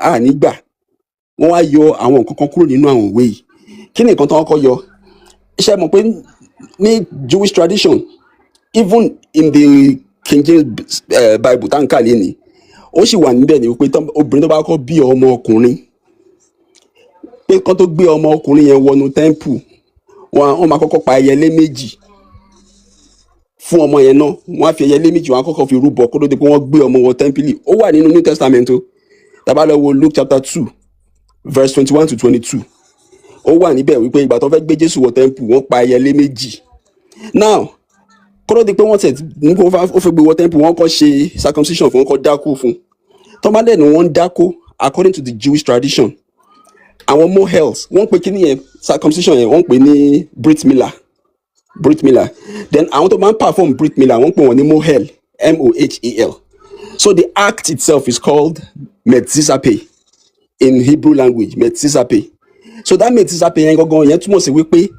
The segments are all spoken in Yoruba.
À nígbà wọ́n wá yọ àwọn nǹkan kan kúrò nínú àwọn ìwé yìí. Kí ni nǹkan tó kọ́kọ́ yọ? Ṣe mọ̀ pé ní Jewish tradition, even in the King James Bible tá n kà lé ní, ó sì wà níbẹ̀ ni wípé obìnrin tó bá kọ́ bí ọmọ ọkùnrin, pé kán tó gbé ọmọ ọkùnrin yẹn wọnú temple, wọ́n máa kọ́kọ́ pa ẹyẹlé 2 fún ọmọ yẹn náà. Wọ́n á fi ẹyẹlé 2, wọ́n á kọ́kọ́ fi rúbọ kó tó di pé wọ́n gbé ọmọ wọ temple. Ó wà nínú New Testament o. Tá bá lọ wo Luke chapter 2 verse 21 to 22, ó wà níbẹ̀ wípé ìgbà tó fẹ́ gbé Jésù wọ temple, wọ́n pa ẹyẹlé 2. Now, kó tó di pé wọ́n tẹ̀ ní kó ó fẹ́ gbé wọ temple, wọ́n kọ́ ṣe circumcision fún, wọ́n kọ́ dákó fún. Tó bá dẹ̀ ní wọ́n ń dákó, according to the Jewish tradition, àwọn mohels, wọ́n pè kíní yẹn, circumcision yẹn, wọ́n pè ní brit milah, brit milah. Then àwọn tó máa ń perform brit milah, wọ́n pè wọ́n ní mohel, mohel. So the act itself is called metzizape in Hebrew language, metzizape. So that metzizape yẹn gangan yẹn túmọ̀ sí wípé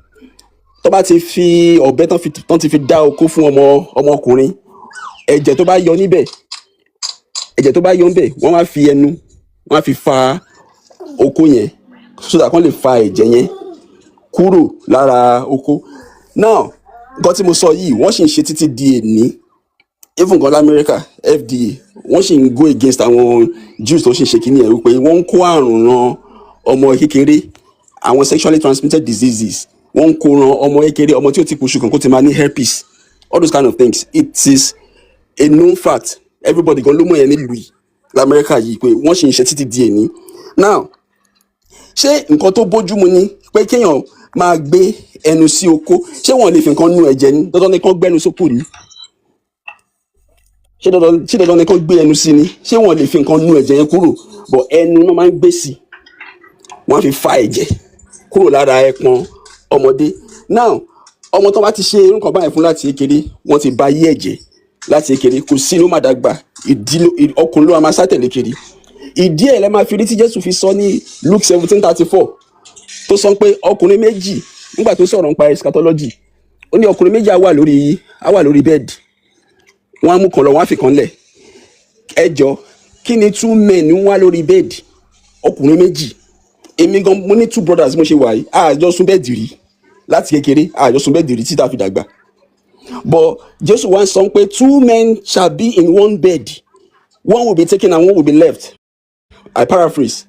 tó bá ti fi ọ̀bẹ tán ti fi dá okó fún ọmọ ọmọkùnrin, ẹ̀jẹ̀ tó bá yọ níbẹ̀, ẹ̀jẹ̀ tó bá yọ níbẹ̀, wọ́n wá fi ẹnu, wọ́n á fi fa okó yẹn so that wọ́n lè fa ẹ̀jẹ̀ yẹn kúrò lára okó. Now, nǹkan tí mo sọ yìí, wọ́n sì ń ṣe títí di èní. Even gan lamẹ́ríkà, FDA, wọ́n sì ń go against àwọn Jews tó sì ń ṣe kíní ẹ̀, wípé wọ́n ń kó àrùn ran ọmọ kékeré, àwọn sexually transmitted diseases, wọ́n ń kó ran ọmọ kékeré, ọmọ tí ó ti kú oṣù kan kó ti máa ní herpes, all those kind of things. It is a known fact, everybody gan ló mọ̀ yẹn nílùú yìí, lamẹ́ríkà yìí, pé wọ́n sì ń ṣe títí di èní. Now, ṣé nǹkan tó bójúmu ni pé kéèyàn máa gbé ẹnu sí okó? Ṣé wọn lè fi nǹkan nu ẹ̀jẹ̀ ni? Dandan ni kán gbẹ́nu sókò ni? Ṣé dandan ni kán gbé ẹnu sí ni? Ṣé wọn lè fi nǹkan nu ẹ̀jẹ̀ yẹn kúrò? But ẹnu náà máa ń gbé sí, wọ́n á fi fa ẹ̀jẹ̀ kúrò lára ẹpọn ọmọdé. Now, ọmọ tó bá ti ṣe irú nǹkan báyìí fún láti kékeré, wọ́n ti ba yí ẹ̀jẹ̀ láti kékeré. Kò sí ló má dàgbà, ìdí ọkùnrin ló máa sátẹ̀lé kiri. Ìdí ẹ̀ lẹ́ máa fi rí tí Jésù fi sọ ní Luke 17:34, tó sọ pé ọkùnrin méjì, nígbà tó sọ̀rọ̀ nípa eschatology, ó ní ọkùnrin méjì á wà lórí bed, wọ́n á mú kan lọ, wọ́n á fi kan lẹ̀. Ẹ jọ, kí ni two men ń wá lórí bed? Ọkùnrin méjì. Èmi gan, mo ní two brothers. Mo ṣe wà yìí, a jọ sùn bed rí láti kékeré, a jọ sùn bed rí títà fi dàgbà. But Jésù wá ń sọ pé two men shall be in one bed, one will be taken and one will be left. I paraphrase.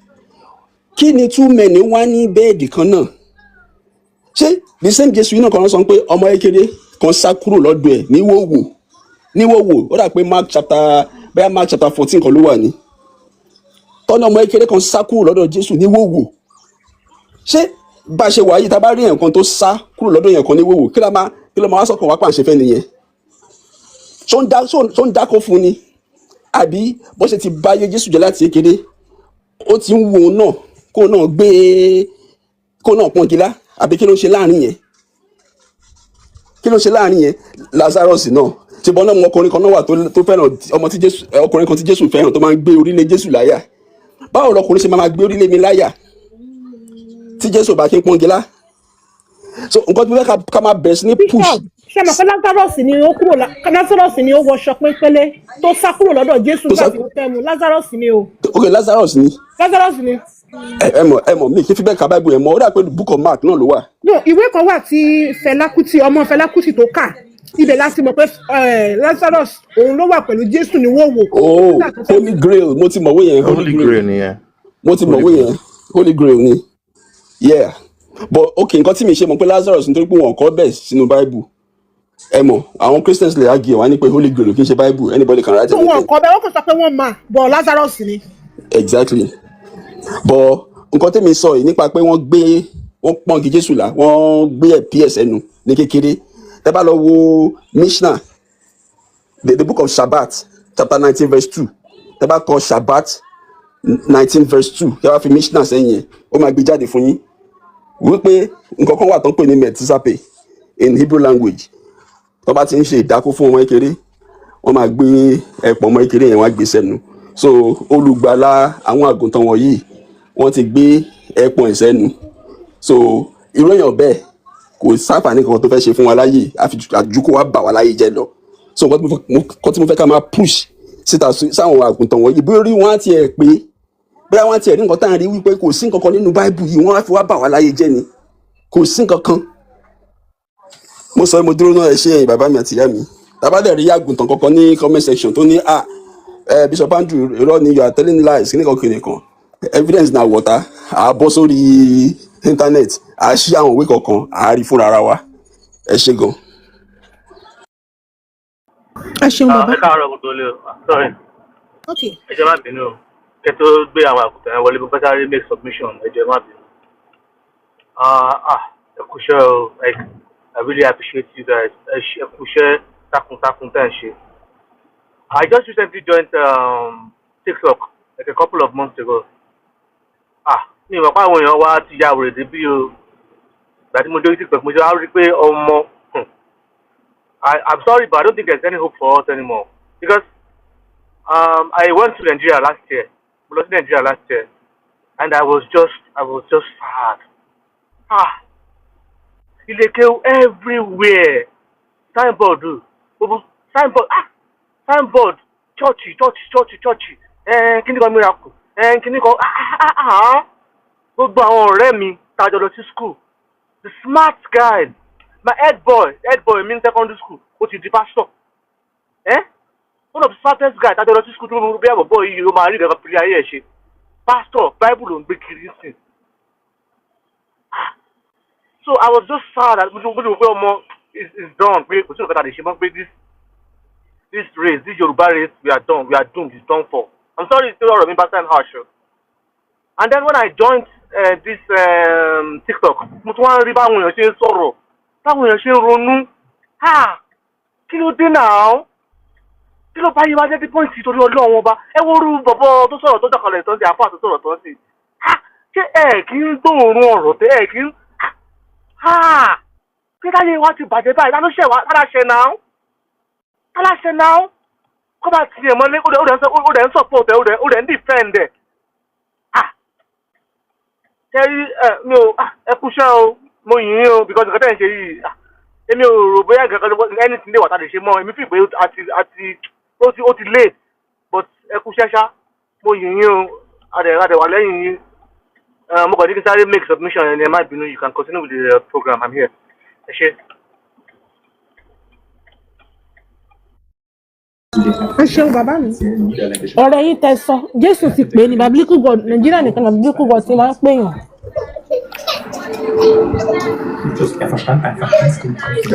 Kí ni two men wá ní bed kan náà? Ṣé the same Jésù yìí náà kan sọ pé ọmọ kékeré kan sá kúrò lọ́dọ̀ ẹ̀ níwòwò níwòwò? Ó dà pé Mark chapter, bẹ́ẹ̀, Mark chapter 14 kan ló wà ní tọ́nà ọmọ kékeré kan sá kúrò lọ́dọ̀ Jésù níwòwò. Ṣé bá a ṣe wà yìí, tá a bá rí ẹ̀kan tó sá kúrò lọ́dọ̀ yẹn kan níwòwò, kí ló máa wá sọ̀kan wá pàṣẹ fẹ́ nìyẹn? Ṣó ń dákó fún ni, àbí bó ṣe ti báyé Jésù jẹ́ láti kékeré, ó ti ń wo òun náà kó náà gbé, kó náà pọ́n gilá, àbí kí ló ń ṣe láàrin yẹn? Kí ló ń ṣe láàrin yẹn? Lazarus náà ti bọ́ náà, ọmọkùnrin kan náà wà tó fẹ́ràn ọmọ tí Jésù, ọkùnrin kan tí Jésù fẹ́ràn, tó máa ń gbé orílẹ̀ Jésù láyà. Báwo lọkùnrin ṣe máa gbé orílẹ̀ mi láyà tí Jésù bá kí ń pọ́n gilá? So nǹkan tí mo fẹ́ ká máa bẹ̀rẹ̀ sí ní push. Bishop, ṣe mọ̀ pé Lazarus ni ó kúrò, Lazarus ni ó wọṣọ pínpínlé tó sá kúrò lọ́dọ̀ Jésù tó nígbà sá tí ó fẹ́ mu? Lazarus ni o. Ok, Lazarus ni. Lazarus ni. Ẹ mọ̀ mi kí fi bẹ́ẹ̀ ka Bible yẹn mọ́. Ó dà pé Book of Mark náà ló wà. No, ìwé kan wà tí Fẹlá Kútì, ọmọ Fẹlá Kútì tó kà, ibẹ̀ láti mọ̀ pé Lazarus òun ló wà pẹ̀lú Jésù ní wòwò Oh. nígbà tó fẹ́ Holy Grail, mo ti mọ̀wé yẹn. Holy Holy Grail. Grail nìyẹn. Mo ti Holy mọ̀wé Grail. yẹn, Holy Grail ni, yeah. But ok, nǹkan tí mi ṣe mọ̀ pé Lazarus, nítorí pé wọn kọ́ bẹ́ẹ̀ sínú Bible. Ẹ mọ̀, àwọn Christians lè argue wá ní pé Holy Grail kì í ṣe Bible. Anybody can write Tó wọn anything. kọ bẹ́ẹ̀, wọ́n kàn sọ pé wọ́n máa bọ̀, Lazarus ni. Exactly. But nǹkan tẹ́mi sọ yìí nípa pé wọ́n gbé, wọ́n pọ́ngi Jésù là, wọ́n gbé ẹ̀ ps ẹnu ní kékeré, tẹ́ bá lọ wo Mishnah, the book of Shabbat, chapter 19 verse 2, tẹ́ bá kọ Shabbat 19 verse 2, tẹ́ bá fi Mishnah sẹ́yìn yẹn, ó máa gbé jáde fún yín wípé nǹkan kan wà tó ń pè ní metisape in Hebrew language. Tó bá ti ń ṣe ìdákó fún ọmọ kékeré, wọ́n máa gbé ẹ̀pọ̀n ọmọ kékeré yẹn, wọ́n á gbé sẹ́nu. So olùgbàlà àwọn àgùntàn wọ̀nyí, wọ́n ti gbé ẹ̀pọ̀n ẹ̀ sẹ́nu. So irú èèyàn bẹ́ẹ̀, kò sáfàní kankan tó fẹ́ ṣe fún wa láyè àfi àjú kó wá bà wá láyé jẹ́ lọ. So nǹkan tí mo fẹ́ ká máa push síta sáwọn àgùntàn wọ̀nyí, bí orí wọn á tiẹ̀ pé. Bóyá wọ́n tiẹ̀ rí nǹkan tá à ń rí wípé kò sí nǹkan kan nínú Bible yìí, wọ́n á fi wá bà wá láyé jẹ́ ni. Kò sí nǹkan kan. Mo sọ, mo dúró náà. Ẹ ṣe, ẹ̀yin bàbá mi àti ìyá mi. Tàbá dẹ̀ rí àgùntàn kankan ní comment section tó ní, "Ah, ẹ Bishop Andrew, irọ́ ni, you are telling lies," kíní kan kìnìún kan, evidence na water, à á bọ́ sórí internet, à á ṣí àwọn ìwé kọ̀ọ̀kan, à á rí fúnra ara wa. Ẹ ṣe gan. Ẹ ṣeun, Ah, bàbá. Ẹ káàárọ̀ gbogbo ilé o. Ah, sorry. Ok. Ẹ jọ̀ọ́, má bínú o. Kẹ́ tó gbé àwọn àgùntàn yẹn wọlé, mo fẹ́ sáré make submission. Ẹ jọ̀ọ́, má bínú. Ah ah, ẹ kú iṣẹ́ o. Like, I really appreciate you guys. Ẹ kú iṣẹ́ takuntakun tẹ́ ẹ̀ ń ṣe. I just recently joined TikTok like a couple of months ago. Ah, mi ò mọ̀ pé àwọn èèyàn wa ti ya wèrè débí o. Ìgbà tí mo dé TikTok, mo ṣe wá rí pé ọmọ, I'm sorry, but I don't think there's any hope for us anymore because I went to Nigeria last year. Mo lọ sí Nigeria last year, and I was just sad. Ah, ilé kéwú everywhere, signboard, gbogbo signboard, ah, signboard, church, church, church, church, kíní kan miracle, kíní kan, ah ah ah ah, gbogbo àwọn ọ̀rẹ́ mi tá a jọ lọ sí school, the smart guy, my head boy mi ní secondary school, ó ti di pastor. One of the smartest guy tá a jọ lọ sí school tó ń bí àbọ̀bọ̀ yìí, ó máa rí ìgbà pẹ̀lú ayé ẹ̀ ṣe, pastor, Bible ló ń gbé kiri sí. So I was just sad that mo ti rò pé ọmọ is done, pé kò sí nǹkan tá a lè ṣe mọ́, pé this race, this Yoruba race, we are done, we are doomed, it's done for. I'm sorry tí ọ̀rọ̀ mi bá sound harsh o. And then when I joined this TikTok, mo tún wá ń rí báwọn èèyàn ṣe ń sọ̀rọ̀, báwọn èèyàn ṣe ń ronú. Ah, kí ló dé náà? Kí ló bá yé wá jẹ́ dé point? Torí Ọlọ́run Ọba, ẹ wo orú bọ̀bọ̀ tó sọ̀rọ̀ tó dọ̀kalẹ̀ tó ń ṣe àfáà tó sọ̀rọ̀ tó ń ṣe. Ah, ṣé ẹ kì í gbóòórùn ọ̀rọ̀ tẹ ẹ kì í? Ah, kí láyé wa ti bàjẹ́ báyìí? Ta ló ṣẹ̀ wá? Aláṣẹ náà, aláṣẹ náà kó bá tiẹ̀ mọ́lé, ó dẹ̀ ń support ẹ̀, ó dẹ̀ ń defend ẹ̀. Ah, ṣe rí ẹ, mi ò, ah, ẹ kúṣẹ́ o, mo yìn ín o, because nǹkan tẹ̀ ń ṣe yìí, ah, èmi ò rò bóyá nǹkan kan, anything lè wà tá a lè ṣe mọ́. Èmi fi pé àti ó ti late, but ẹ kúṣẹ́ ṣá, mo yìn ín o, adẹ̀ wà lẹ́yìn yín. Mo kàn ní kí n sáré make submission yẹn ni. Ẹ má bínú, you can continue with the program, I'm here. Ẹ ṣé. Ẹ ṣeun, bàbá mi. Ọ̀rọ̀ yín tẹ sọ, Jésù ti pè é ní biblical God. Nàìjíríà nìkan ní biblical God ti máa ń pèèyàn.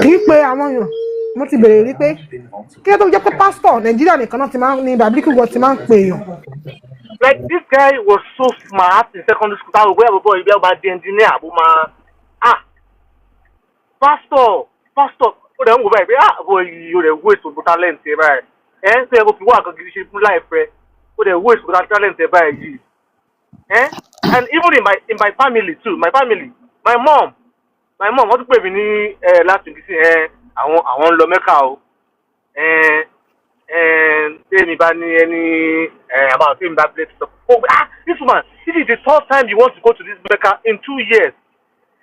Kì í pe àwọn èèyàn. Mo ti bèrè rí pé kí ló tó jẹ́ pé pásítọ̀ Nàìjíríà nìkan náà ti máa ń ní biblical God ti máa ń pè èèyàn. Like, this guy was so smart in secondary school, táwọn ògbóyà bọ̀bọ̀ ibi ọba di engineer bó máa, ah, pastor, pastor, ó dẹ̀ ń wò báyìí pé, ah, bó yìí, ó dẹ̀ waste gbogbo talent ẹ báyìí. Ẹ ń sọ yẹ kó fi wá nǹkan gidi ṣe fún life rẹ, ó dẹ̀ waste gbogbo talent ẹ báyìí yìí. And even in my family too, my family, my mom, wọ́n tún pè mí ní last week sí ẹ, àwọn ń lọ Mẹ́kà o. Ẹ tèmi bá ní ẹni ẹ about tèmi bá play to, oh, ah, this woman, this is the third time you want to go to this Mecca in 2 years.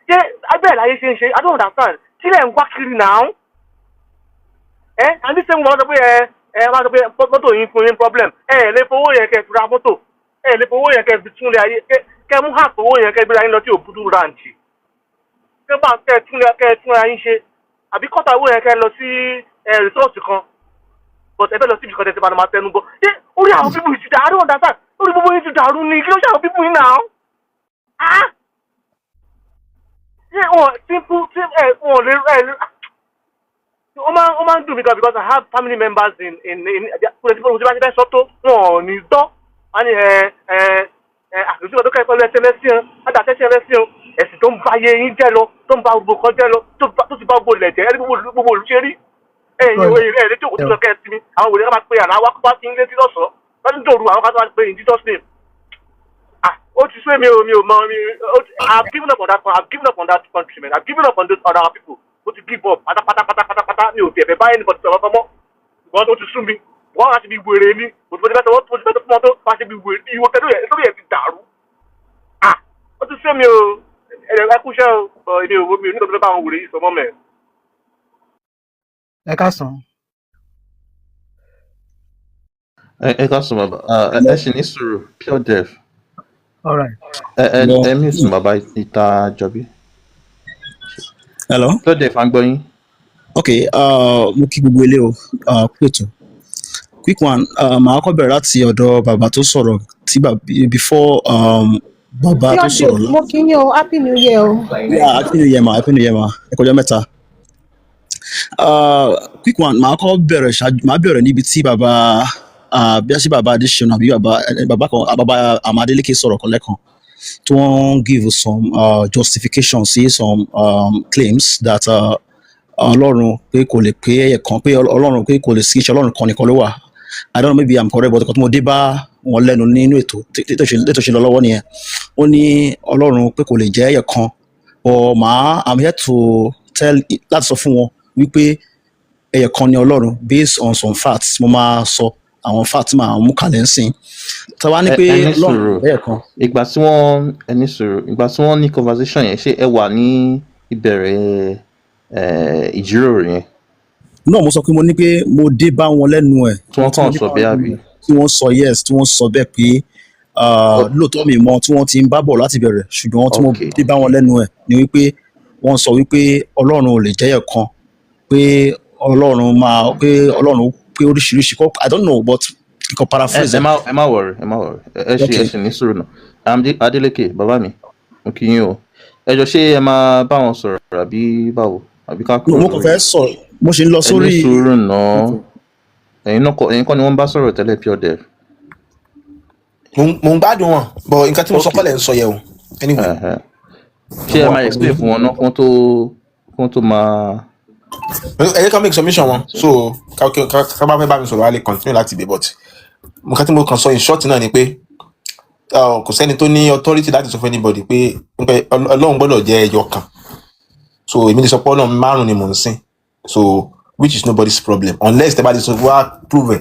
Ṣé abẹ́ láyé ṣe ń ṣe? I don't understand. Kí lẹ̀ ń wá kiri now? Ẹ and this same woman sọ pé ẹ wọ́n sọ pé mọ́tò yín fún yín problem. Ẹ lè fowó yẹn kẹ́ fi ra mọ́tò, ẹ lè fowó yẹn kẹ́ fi túnlé ayé, kẹ́ mú half owó yẹn kẹ́ gbéra yín lọ sí Òbúdú ranch, kẹ́ bá kẹ́ tún ra yín ṣe, àbí kọ́tà owó yẹn kẹ́ lọ sí ẹ resort kan. But ẹ fẹ́ lọ síbi kan tẹ̀sí máa tẹnu bọ̀. Ṣé orí àwọn people yìí ti dàrú? I don't understand. Orí gbogbo yìí ti dàrú ni. Kí ló ṣe àwọn people yìí náà? Ah, ṣé wọn simple ẹ wọn lè ẹ ó máa ń dùn mí gan because I have family members in kò lè tí mo bá ṣe fẹ́ sọ tó, wọn ò ní gbọ́. Wọ́n ní ẹ ẹ ẹ àkùsí ọdún kẹ́kẹ́ pẹ̀lú ẹsẹ̀ lẹ́sìn ádà tẹ́sí ẹlẹ́sìn ẹ̀sìn tó ń ba ayé yín jẹ́ lọ, tó ń ba gbogbo kan jẹ́ lọ, tó ti ba gbogbo ilẹ̀ jẹ́. Ẹni gbogbo olú ṣe rí ẹ̀yìn ẹ̀yìn ẹ̀ létí òkú tó kẹ́ ẹ sí mi. Àwọn wòlé ká máa pe àná wá wá sí ilé tí lọ́sọ̀ọ́ lọ́dún dòru, àwọn ká tó máa pe in Jesus name. Ah, ó ti sú èmi o. Mi ò mọ mi. I've given up on that, I've given up on that country, man. I've given up on those other people. Ó ti give up pátápátá pátápátá. Mi ò tiẹ̀ fẹ́ bá anybody sọ̀rọ̀ ọmọ because ó ti sú mi. Wọ́n á ti bí wèrè ni. Mo ti fẹ́ sọ, mo ti fẹ́ sọ fún wọn tó wọ́n á ti bí wèrè ìwọ tẹ́lẹ̀ yẹn lórí ẹ̀ ti dàrú. Ah, ó ti sú mi o. Ẹ kúṣẹ́ o. Èmi ò, mi ò ní kò tó fẹ́ bá àwọn wèrè yìí sọ mọ́ mẹ́. Ẹ káàsán. Ẹ káàsán, bàbá. Ẹ ṣì ní sùúrù, pure deaf. All right. Ẹ Hello. ẹ mí sùn, bàbá ìta jọbí. Hello. Pure Def, à ń gbọ́ yín. Okay, mo kí gbogbo ilé o, kú ètò. Quick one, màá kọ́ bẹ̀rẹ̀ láti ọ̀dọ̀ bàbá tó sọ̀rọ̀ tí before bàbá tó Pure sọ̀rọ̀ Dave, lọ. mo kí yín o, happy new year o. Yeah, happy new year ma, happy new year ma, ẹ kọjá mẹ́ta. Quick one, màá kọ́ bẹ̀rẹ̀ ṣáájú, màá bẹ̀rẹ̀ níbi tí bàbá bí a ṣe bàbá Adéṣínà àbí bàbá bàbá kan, bàbá Amadélékè sọ̀rọ̀ kan lẹ́kan tí wọ́n give some justification sí some claims that Ọlọ́run pé kò lè pé ẹ̀yẹ̀ kan, pé Ọlọ́run pé kò lè sí iṣẹ́ Ọlọ́run kan nìkan ló wà. I don't know, maybe I'm correct, but nǹkan tí mo dé bá wọn lẹ́nu nínú ètò tó ṣe lọ lọ́wọ́ nìyẹn. Ó ní Ọlọ́run pé kò lè jẹ́ ẹ̀yẹ̀ kan, but màá, I'm here to tell, láti sọ fún wọn wípé ẹ̀yẹ̀ kan ni Ọlọ́run based on some facts. Mo máa sọ àwọn facts, máa mú kalẹ̀ ń sìn tàwa ní Ẹ pé ẹ ní Ọlọ́run sùúrù. ẹ̀yẹ̀ kan. Ìgbà tí wọ́n, ẹ ní sùúrù, ìgbà tí wọ́n ní conversation yẹn, ṣé ẹ wà ní ìbẹ̀rẹ̀ ìjíròrò yẹn? Náà mo sọ pé mo ní pé mo dé bá wọn lẹ́nu ẹ̀. Tí wọ́n tí mo kàn dé sọ bá bí wọn àbí? lẹ́nu ẹ̀ tí wọ́n sọ, yes, tí wọ́n sọ bẹ́ẹ̀ pé lóòótọ́ mi mọ tí wọ́n ti ń bá bọ̀ láti bẹ̀rẹ̀, ṣùgbọ́n tí mo dé bá wọn lẹ́nu ẹ̀ ni wípé wọ́n sọ wípé Ọlọ́run ò lè jẹ́yẹ̀ kan, pé Ọlọ́run máa pé Ọlọ́run pé oríṣiríṣi kọ́. I don't know, but kò Ẹ paraphrase ẹ ẹ. má ẹ má worry, ẹ má worry, ẹ ẹ ṣe ẹ ṣe ní sùúrù náà. Adeleke, bàbá mi, mo kí yín o. Ẹ jọ, ṣé ẹ máa bá wọn sọ̀rọ̀ àbí báwo, àbí ká No, kúrò mo kàn lórí fẹ́ sọ, mo ṣe ń lọ Ẹ ní sórí. sùúrù náà. Ẹ̀yin náà kọ́, ẹ̀yin kọ́ ni wọ́n bá sọ̀rọ̀ tẹ́lẹ̀, Pure Dev. Mo ń gbádùn wọn, but nǹkan tí mo sọ kọ́ lẹ̀ ń sọ yẹ o, anyway. Ẹ̀hẹ̀. Ṣé ẹ máa explain fún wọn náà kí wọ́n tó máa? Ẹ jẹ́ ká make submission wọn, so ká bá fẹ́ bá mi sọ̀rọ̀, a lè continue láti ibẹ̀, but nǹkan tí mo kàn sọ in short náà ni pé kò sẹ́ni tó ní authority láti sọ fún anybody pé Ọlọ́run gbọ́dọ̀ jẹ́ ẹyọ kan. So èmi lè sọ pé Ọlọ́run márùn ni mò ń sìn, so which is nobody's problem unless tẹ́ bá ti sọ wá prove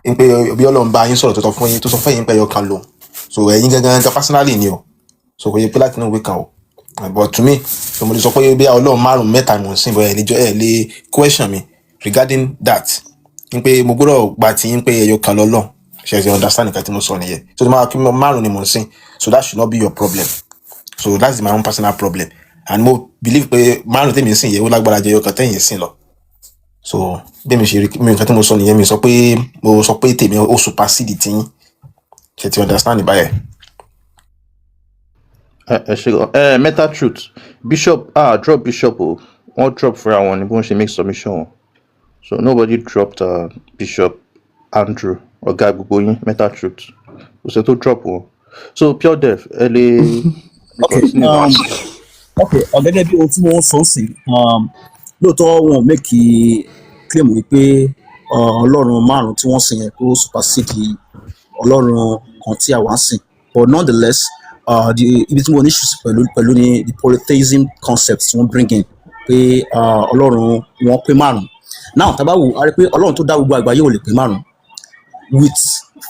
ẹ̀ pé bí Ọlọ́run bá yín sọ̀rọ̀ tó sọ fún yín, tó sọ fún yín pé ẹyọ kan lòun. So ẹ̀yin gangan gan personally ni o, so kò yẹ pé láti inú ìwé kan o. But to me, so mo lè sọ pé bí Ọlọ́run márùn mẹ́ta ni mò ń sìn, but ẹ̀ lè jọ ẹ̀ lè question me regarding that n pé mo gbọ́dọ̀ gba ti yín pé ẹyọ kan lọ́lọ́run. Ṣe ṣe understand nǹkan tí mo sọ nìyẹn? So tó máa kí márùn ni mò ń sìn, so that should not be your problem. So that's my own personal problem, and mo believe pé márùn tèmi ń sìn yẹn, ó lágbára jẹ ẹyọ kan tẹ̀yìn sìn lọ. So bí mi ṣe rí mi, nǹkan tí mo sọ nìyẹn. Mi sọ pé mo sọ pé tèmi ó supersede tiyín. Ṣe ti understand báyẹn? Ẹ ṣe gan. Ẹ Meta Truth, Bishop, ah, drop Bishop o. Wọ́n drop fúnra wọn ni bí wọ́n ṣe make submission wọn, so nobody dropped Bishop Andrew, ọ̀gá gbogbo yín. Meta Truth, kò sẹ́ tó drop wọn. So Pure Dev, ẹ lè continue. Okay, gẹ́gẹ́ bí ohun tí wọ́n sọ sí, lóòótọ́ wọn ò make claim wípé Ọlọ́run márùn tí wọ́n sìn yẹn kó supersede Ọlọ́run kan tí àwa ń sìn, but nonetheless, the ibi tí mo ní issues pẹ̀lú ni the polytheism concept tí wọ́n bring in pé Ọlọ́run wọn pé márùn. Now, tá a bá wò, a rí pé Ọlọ́run tó dá gbogbo àgbáyé ò lè pé márùn with,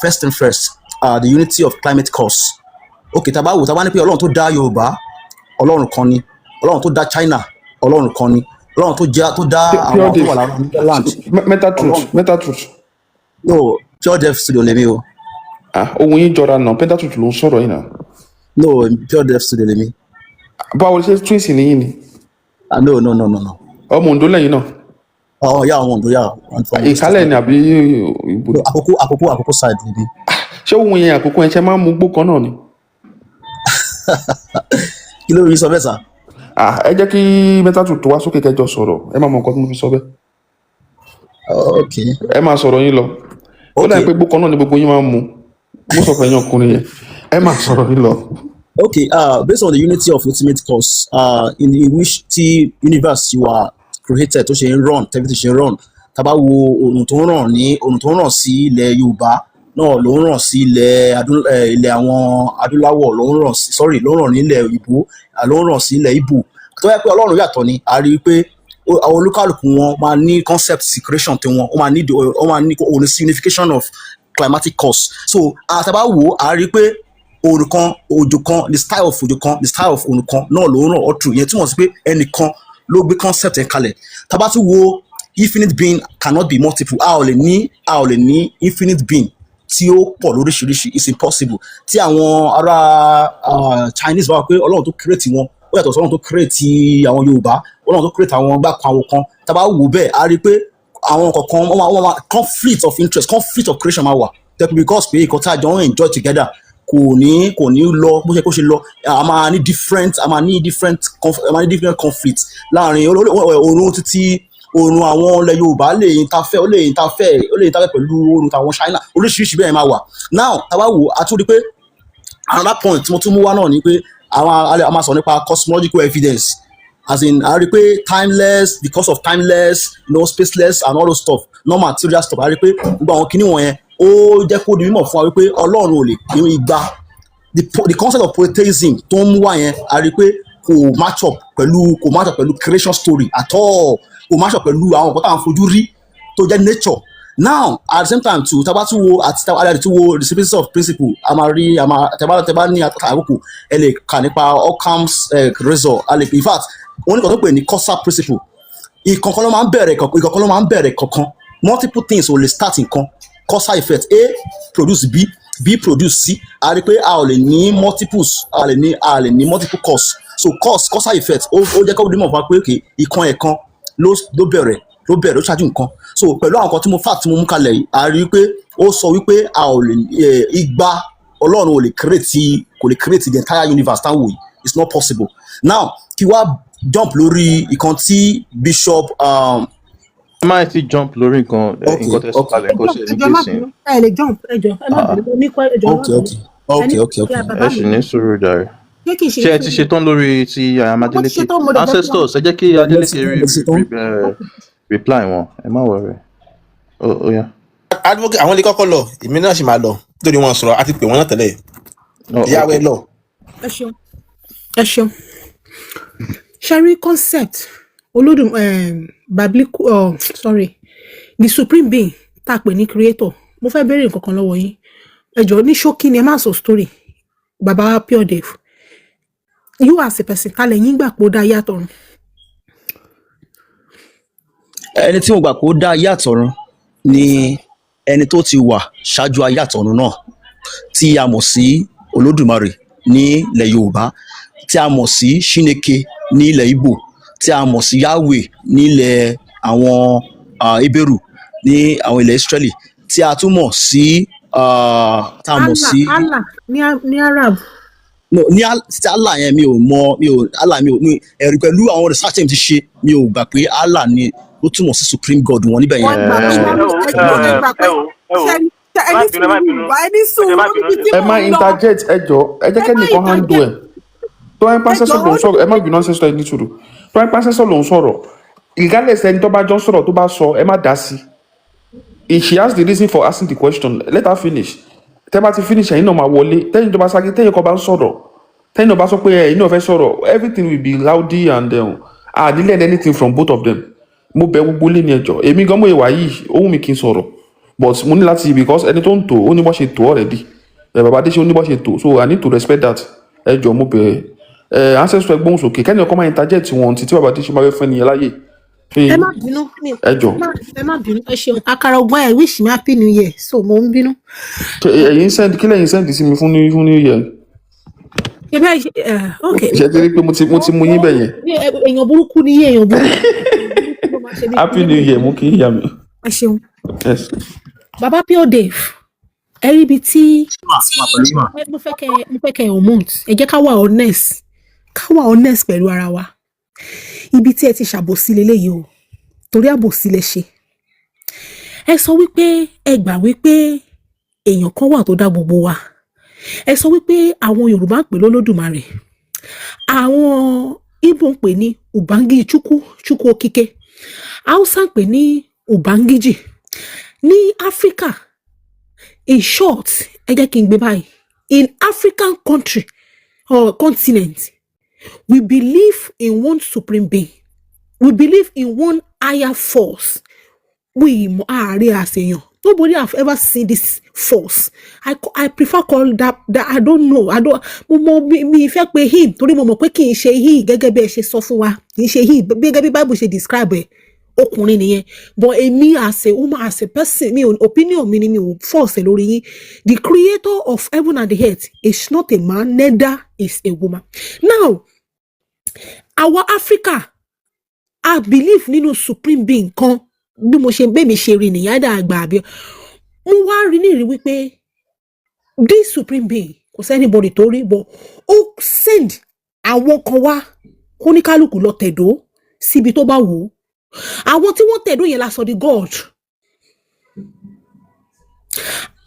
first thing first, the unity of climate cause. Okay, tá a bá wò, tá a bá ní pé Ọlọ́run tó dá Yorùbá, Ọlọ́run kan ni. Ọlọ́run tó dá China, Ọlọ́run kan ni. Ọlọ́run tó jẹ́ tó dá Pure àwọn tó Dave. wà lára Netherland. Meta Truth. Ọlọ́run. Meta Truth. No, Pure Dev Studio lèmi o. Ah, ohun yín jọra náà, Meta Truth ló ń sọ̀rọ̀ yìí náà. No, Pure Dev Studio lèmi. Báwo ṣe twins nìyí ni? Ah, no, no, no, no, no. Ọmọ Ondo lẹ́yìn náà? Oh yeah, ọmọ Ondo, yeah, I'm from Ondo State. Ìkálẹ̀ ni àbí ìbò? No, Àkókò side lèmi. Ṣé ohun yẹn, àkókò yẹn, ṣe máa ń mú gbó kan náà ni? Kí ló rí sọ bẹ́ẹ̀ sà? Ah, ẹ jẹ́ kí Meta Truth tó wá sókè kẹjọ sọ̀rọ̀, ẹ máa mọ nǹkan tí mo fi sọ bẹ́ẹ̀. Okay. Ẹ máa sọ̀rọ̀ yín lọ. Ó dàbí Okay. pé gbó kan náà ni gbogbo yín máa ń mu. Mo sọ fún ẹ̀yin ọkùnrin yẹn, ẹ máa sọ̀rọ̀ yín lọ. Okay, based on the unity of ultimate cause, in which tí universe you are created tó ṣe ń run, everything ṣe ń run, tá bá wo oòrùn tó ń ràn ní oòrùn tó ń ràn sí ilẹ̀ Yorùbá náà ló ń ràn sí ilẹ̀ àwọn adúláwọ̀, ló ń ràn sí, sorry, ló ń ràn ní ilẹ̀ òyìnbó, ló ń ràn sí ilẹ̀ Ìgbò. Tó yẹ pé Ọlọ́run yàtọ̀ ni, a rí i pé àwọn olúkálùkù wọn máa ní concept creation tiwọn, ó máa ní òun sí unification of climatic cause. So tá bá wò, a rí i pé òòrùn kan, òjò kan, the style of òjò kan, the style of òòrùn kan náà ló ń ràn all through. Ìyẹn túmọ̀ sí pé ẹnìkan ló gbé concept yẹn kalẹ̀. Tá bá tún wo, infinite being cannot be multiple. A ò lè ní infinite being tí tí ó pọ̀ lóríṣiríṣi. It's impossible. Tí àwọn ará Chinese bá wà pé Ọlọ́run tó create wọn, ó yàtọ̀ sí Ọlọ́run tó create àwọn Yorùbá, Ọlọ́run tó create àwọn gbà kan, àwọn kan, tá a bá wò bẹ́ẹ̀, a rí i pé àwọn kọ̀ọ̀kan wọ́n máa conflict of interest, conflict of creation máa wà. Tẹ́kun because pé nǹkan tá a jọ ń enjoy together kò ní lọ bó ṣe kó ṣe lọ. A máa ní different conflict láàrin oorun títí oorun àwọn ilẹ̀ Yorùbá lè interfere, ó lè interfere pẹ̀lú oorun tàwọn China. Oríṣiríṣi bẹ́ẹ̀ máa wà. Now, tá a bá wò, a tún rí pé another point tí mo tún mú wá náà ni pé àwọn a máa sọ nípa cosmological evidence, as in a rí pé timeless, because of timeless, spaceless and all those stuff, non-material stuff. A rí pé gbogbo àwọn kinní wọ̀nyẹn, ó jẹ́ kó di mímọ̀ fún wa wípé Ọlọ́run ò lè pín igba. The concept of polytheism tó ń mú wá yẹn, a rí pé kò match up pẹ̀lú creation story at all, kò match up pẹ̀lú àwọn nǹkan tá à ń fojú rí tó jẹ́ nature. Now, at the same time too, tá a bá tún wo àti tá a tún wo the simplicity of principle, a máa rí a máa tẹ́ bá ní àkókò, ẹ lè kà nípa Occam's razor. A lè, in fact, wọ́n ní kan tó pè ní causal principle. Ìkọ̀kan ló máa ń bẹ̀rẹ̀ ìkọ̀kan ló máa ń bẹ̀rẹ̀ kankan. Multiple things ò lè start nǹkan. Causal effect: A produce B, B produce C. A rí i pé a ò lè ní multiples, a lè ní multiple cause. So causal effect, ó jẹ́ kó di mọ̀ fún wa pé okay, ìkan ẹ̀kan ló bẹ̀rẹ̀, ó ṣáájú nǹkan. So pẹ̀lú àwọn nǹkan tí mo fà tí mo mú kalẹ̀ yìí, a rí i pé ó sọ wípé a ò lè igba Ọlọ́run ò lè create, kò lè create the entire universe táwọn wò yìí. It's not possible. Now, kí wá jump lórí ìkan tí Bishop Ẹ má ti jump lórí nǹkan nǹkan tẹ́ sọ kalẹ̀ Ẹ kó jump, ṣe ẹ ní jọ̀ọ́, ẹ má gbèsè. bínú. Ẹ lè jump, ẹ jọ̀ọ́, ẹ má Ah, bínú. Mo ní kọ́, ẹ jọ̀ọ́, ẹ má bínú. Okay. Ẹ ní Okay. kí bàbá Ẹ mi sì ní sùúrù jàre. Ṣé kì í ṣe Ṣé ẹ ti sùúrù? ṣetán lórí ti Mo ti Adeleke? ṣetán, mo dẹ̀ fẹ́ kí wọ́n Ancestors, ẹ jẹ́ kí Mo ti Adeleke mo ti ṣetán. Reply wọn. Ẹ má worry. Ó yá. Advocate, àwọn lè kọ́kọ́ lọ, èmi náà sì máa lọ nítorí wọn sọ̀rọ̀ àti pè wọ́n náà tẹ́lẹ̀. Oh, Ìyáwó ẹ okay. lọ. Ẹ ṣeun, ẹ ṣeun. Ṣe concept olódùn biblical, oh, sorry, the supreme being tá a pè ní creator, mo fẹ́ béèrè nǹkan kan lọ́wọ́ yín. Ẹ jọ̀ọ́, ní ṣókí ni, ẹ má sọ story. Bàbá Pure Dave, you as a person, kalẹ̀ yín gbà pé ó dá yàtọ̀ rùn? Ẹni tí mo gbà kó dá ayé àtọ̀run ni ẹni tó ti wà ṣáájú ayé àtọ̀run náà, tí a mọ̀ sí Olódùmarè ní ilẹ̀ Yorùbá, tí a mọ̀ sí Chineke ní ilẹ̀ Ìgbò, tí a mọ̀ sí Yahweh ní ilẹ̀ àwọn Hébérù, ní àwọn ilẹ̀ Israeli, tí a tún mọ̀ sí tá a mọ̀ Allah sí Allah ní Arab. No, ní ti Allah yẹn, mi ò mọ, mi ò Allah, mi ò mi ẹ̀rí pẹ̀lú àwọn research tí mi ti ṣe, mi ò gbà pé Allah ni ó túmọ̀ sí supreme god wọn níbẹ̀ Wọ́n yẹn. gbà pé So wọ́n Ẹ wò ẹ jọ̀ọ́, ẹ gbà pé ẹ wò, ẹ wò, ṣe ẹ má ẹni bínú, ẹ má sùúrù bínú, ẹ ní ẹ sùúrù má bínú. níbi tí Ẹ mò má ń lọ. interject, ẹ jọ, ẹ jẹ́ Ẹ má kẹ́nìkan handle interject. ẹ̀. Tó ẹ Ẹ pa ancestor jọ̀ọ́, ló ó ń sọ̀rọ̀, ẹ má bínú, ancestor, ẹ ní sùúrù. Tó ẹ pa ancestor ló ń sọ̀rọ̀, regardless ẹni tó bá jọ ń sọ̀rọ̀, tó bá sọ, ẹ má dá sí. If she has the reason for asking the question, let her finish. Tẹ́ bá ti finish, ẹ̀yin náà máa wọlé. Tẹ́yin tó bá sáré, tẹ́yin kan bá ń sọ̀rọ̀, tẹ́yin náà bá sọ pé ẹ̀yin náà fẹ́ sọ̀rọ̀, everything will be rowdy and I didn't learn anything from both of them. Mo bẹ̀ gbogbo lé ní ẹjọ́. Èmi gan mo ìwà yìí, ó wù mí kí n sọ̀rọ̀, but mo ní láti, because ẹni tó ń tò ó ní bó ṣe tò already. Ẹ bàbá Adéṣe, ó ní bó ṣe tò, so I need to respect that. Ẹ jọ̀ọ́, mo bẹ̀ ẹ, ancestor, ẹ gbóhùn sókè. Kẹ́ni ọkọ máa interject wọn títí bàbá Adéṣe máa fẹ́ fún ẹnìyẹn láyè. Ẹ má bínú mi. Ẹ jọ̀ọ́. Ẹ má bínú, ẹ ṣeun. Àkàrà ọgbọ́n, ẹ wish me happy new year, so mo ń bínú. Ṣé ẹ̀yin send, kí lẹ́yìn send sí mi fún new year? Ṣe bẹ́ẹ̀ ṣe ẹ, ok. Ṣe ti rí pé mo ti mú yín bẹ̀ yẹn? Èèyàn burúkú ni yín, èèyàn burúkú ló máa ṣe bí. Happy new year, mú kí n yà mí. Ẹ ṣeun. Yes. Bàbá Pure Dave, ẹ rí ibi tí Mà mà pẹ̀lú mà. Mo fẹ́ kẹ́ unmute. Ẹ jẹ́ ká wà honest, ká wà honest pẹ̀lú ara wa. Ibi tí ẹ ti ṣàbòsí leléyìí o, torí àbòsí lẹ ṣe. Ẹ sọ wípé ẹ gbà wípé èèyàn kan wà tó dá gbogbo wa. Ẹ sọ wípé àwọn Yorùbá ń pè lólódùmarè, àwọn Ìgbò ń pè ní Ubangi Chukwu, Chukwu Okike, Hausa ń pè ní Ubangiji ní Áfíríkà. In short, ẹ jẹ́ kí n gbé báyìí: in African country or continent, we believe in one supreme being, we believe in one higher force. We ààrẹ àṣeyàn, nobody have ever seen this force. I prefer call that I don't know, I don't, mo mọ mi fẹ́ pé him, torí mo mọ̀ pé kì í ṣe he, gẹ́gẹ́ bí ẹ ṣe sọ fún wa, kì í ṣe he gẹ́gẹ́ bí Bible ṣe describe ẹ̀. Ọkùnrin nìyẹn, but èmi as a woman, as a person, mi ò, opinion mi ni, mi ò force ẹ̀ lórí yín. The creator of heaven and the earth is not a man, neither is a woman. Now, our Africa, I believe nínú supreme being kan. Bí mo ṣe bẹ́ẹ̀ mi ṣe rí nìyẹn, àdá àgbà àbí mo wá rí ní ìrí wípé this supreme being, kò sí anybody tó rí, but ó send àwọn kan wá kóníkálukú lọ tẹ̀dó síbi tó bá wù ú. Àwọn tí wọ́n tẹ̀dó yẹn la sọ di God.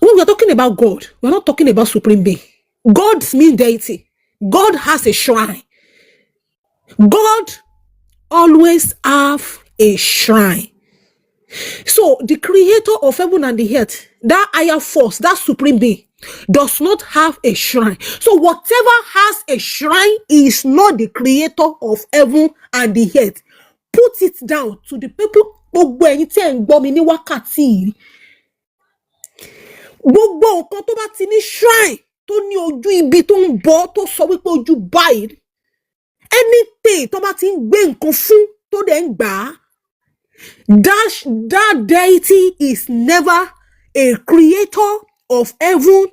When we are talking about God, we are not talking about supreme being. God means deity. God has a shrine. God always have a shrine. So the creator of heaven and the earth, that higher force, that supreme being, does not have a shrine. So whatever has a shrine is not the creator of heaven and the earth. Put it down to the people. Gbogbo ẹ̀yin tí ẹ̀ ń gbọ́ mi ní wákàtí yìí, gbogbo nǹkan tó bá ti ní shrine, tó ní ojú ibi tó ń bọ̀, tó sọ wípé ojú báyìí, anything tó bá ti ń gbé nǹkan fún tó dẹ̀ ń gbà á, that deity is never a creator of heaven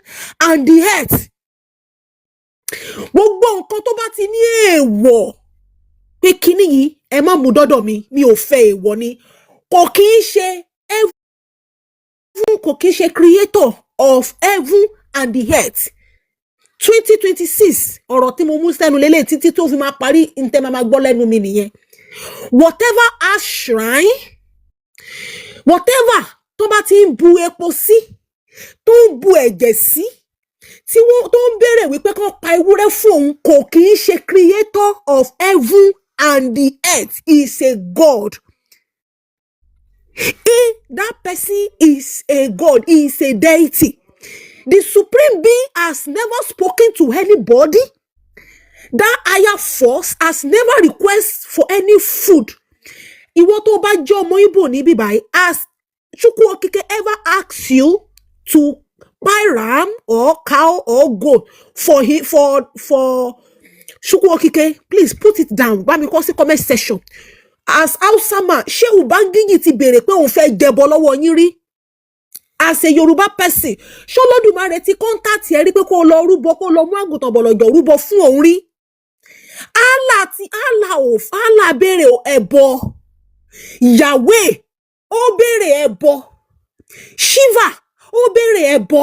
and the earth. Gbogbo nǹkan tó bá ti ní èèwọ̀ pé kíní yìí, ẹ má mú dọ́dọ̀ mi, mi ò fẹ́, èèwọ̀ ni, kò kí ń ṣe heaven, kò kí ń ṣe creator of heaven and the earth. 2026, ọ̀rọ̀ tí mo mú sẹ́nu lélẹ̀ títí tó fi máa parí, ntẹ́ máa gbọ́ lẹ́nu mi nìyẹn. Whatever has shrine, whatever tó bá ti ń bu epo sí, tó ń bu ẹ̀jẹ̀ sí, tí wọ́n tó ń béèrè wípé kán pa ewúrẹ́ fún òun, kò kì í ṣe creator of heaven and the earth. Is a God. That person is a God. He is a deity. The supreme being has never spoken to anybody. That higher force has never request for any food. Ìwọ tó bá jẹ́ ọmọ Igbo níbí báyìí, has Chukwu Okike ever ask you to buy ram or cow or goat for he for Chukwu Okike? Please put it down. Bá mi kọ sí comment section. As Hausa man, ṣé Ubangiji ti béèrè pé òun fẹ́ jẹbọ lọ́wọ́ yín rí? As a Yorùbá person, ṣé Olódùmarè ti contact ẹ rí pé kó o lọ rúbọ, kó o lọ mú àgùntàn bọ̀lọ̀jọ̀ rúbọ fún òun rí? Allah ti Allah ò, Allah béèrè ẹbọ. Yahweh ó béèrè ẹbọ. Shiva ó béèrè ẹbọ.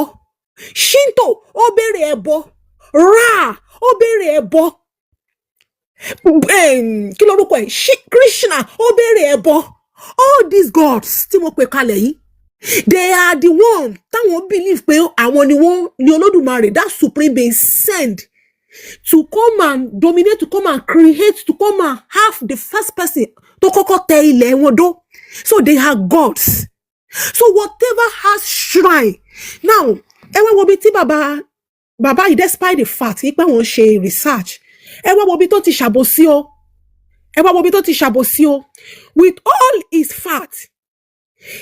Shinto ó béèrè ẹbọ. Ra ó béèrè ẹbọ. Kí lorúkọ ẹ? Krishna ó béèrè ẹbọ. All these gods tí mo pè kalẹ̀ yìí, they are the one táwọn believe pé àwọn ni wọ́n ní Olódùmarè, that supreme being, send to come and dominate, to come and create, to come and have the first person tó kọ́kọ́ tẹ ilẹ̀ wọn dó. So they are gods. So whatever has shrine now, ẹ wá wo bí tí bàbá bàbá yìí, despite the fact pé wọ́n ṣe research, ẹ wá wo bí tó ti ṣàbòsí o, ẹ wá wo bí tó ti ṣàbòsí o. With all his fact,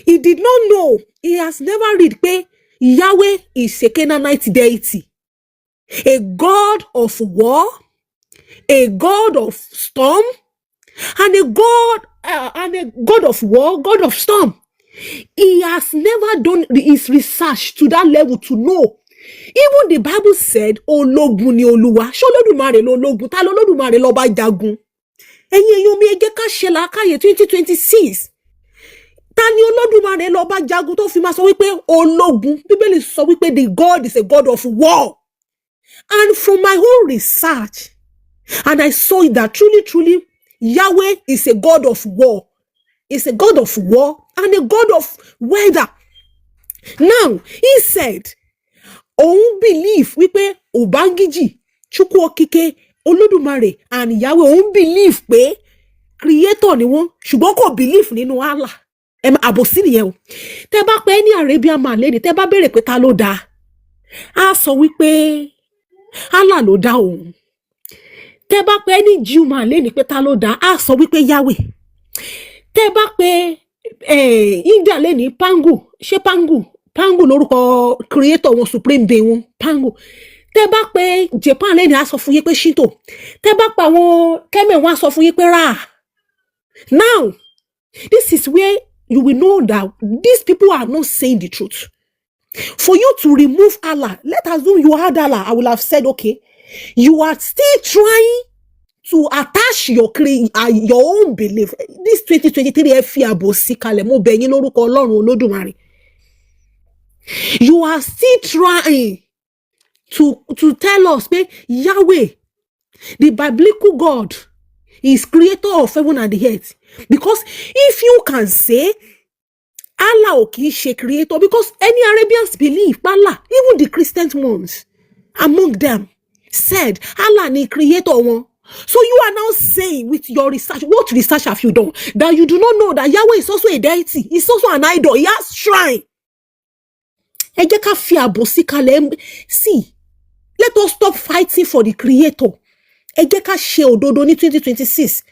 he did not know, he has never read pé Yahweh is a Canaanite deity, a god of war, a god of storm, and a god of war, god of storm. He has never done his research to that level to know. Even the Bible said ológun ni Olúwa. Ṣé Olódùmarè lológun? Ta lolódùmarè ló bá jagun? Ẹ̀yin èèyàn mi, ẹ jẹ́ ká ṣe làákàyè. 2026, ta ni Olódùmarè ló bá jagun tó fi máa sọ wípé ológun? Bíbélì sọ wípé the God is a God of war. And from my own research, and I saw it that truly, truly, Yahweh is a God of war, is a God of war and a God of weather. Now, he said òun believe wípé Ubangiji, Chukwu Okike, Olódùmarè and Yahweh, òun believe pé creator ni wọ́n, ṣùgbọ́n kò believe nínú Allah. Ẹ má àbòsí nìyẹn o. Tẹ bá pẹ́ ní Arabian man lẹ́ni, tẹ bá béèrè pé ta ló dá, á sọ wípé Allah ló dá òun. Tẹ bá pẹ́ ní Jew man lẹ́ni pé ta ló dá, á sọ wípé Yahweh. Tẹ bá pé India lẹ́ni, Pangu, ṣé Pangu, Pangu lórúkọ creator wọn, supreme being wọn, Pangu. Tẹ bá pé Japan lẹ́ni, á sọ fún yín pé Shinto. Tẹ bá pa àwọn Kẹ́mẹ̀, wọn á sọ fún yín pé Ra. Now This is where you will know that these people are not saying the truth. For you to remove Allah, let us assume you had Allah, I will have said, okay, you are still trying to attach your own belief. This 2023, ẹ fi àbòsí kalẹ̀, mo bẹ̀ yín lórúkọ Ọlọ́run Olódùmarè. You are still trying to tell us pé Yahweh, the biblical God, is creator of heaven and the earth, because if you can say Allah ò kì í ṣe creator, because any Arabians believe Allah, even the Christian ones among them said Allah ni creator wọn. So you are now saying with your research, what research have you done that you do not know that Yahweh is also a deity, he's also an idol, he has shrine? Ẹ jẹ́ ká fi àbòsí kalẹ̀. See, let us stop fighting for the creator. Ẹ jẹ́ ká ṣe òdodo ní 2026.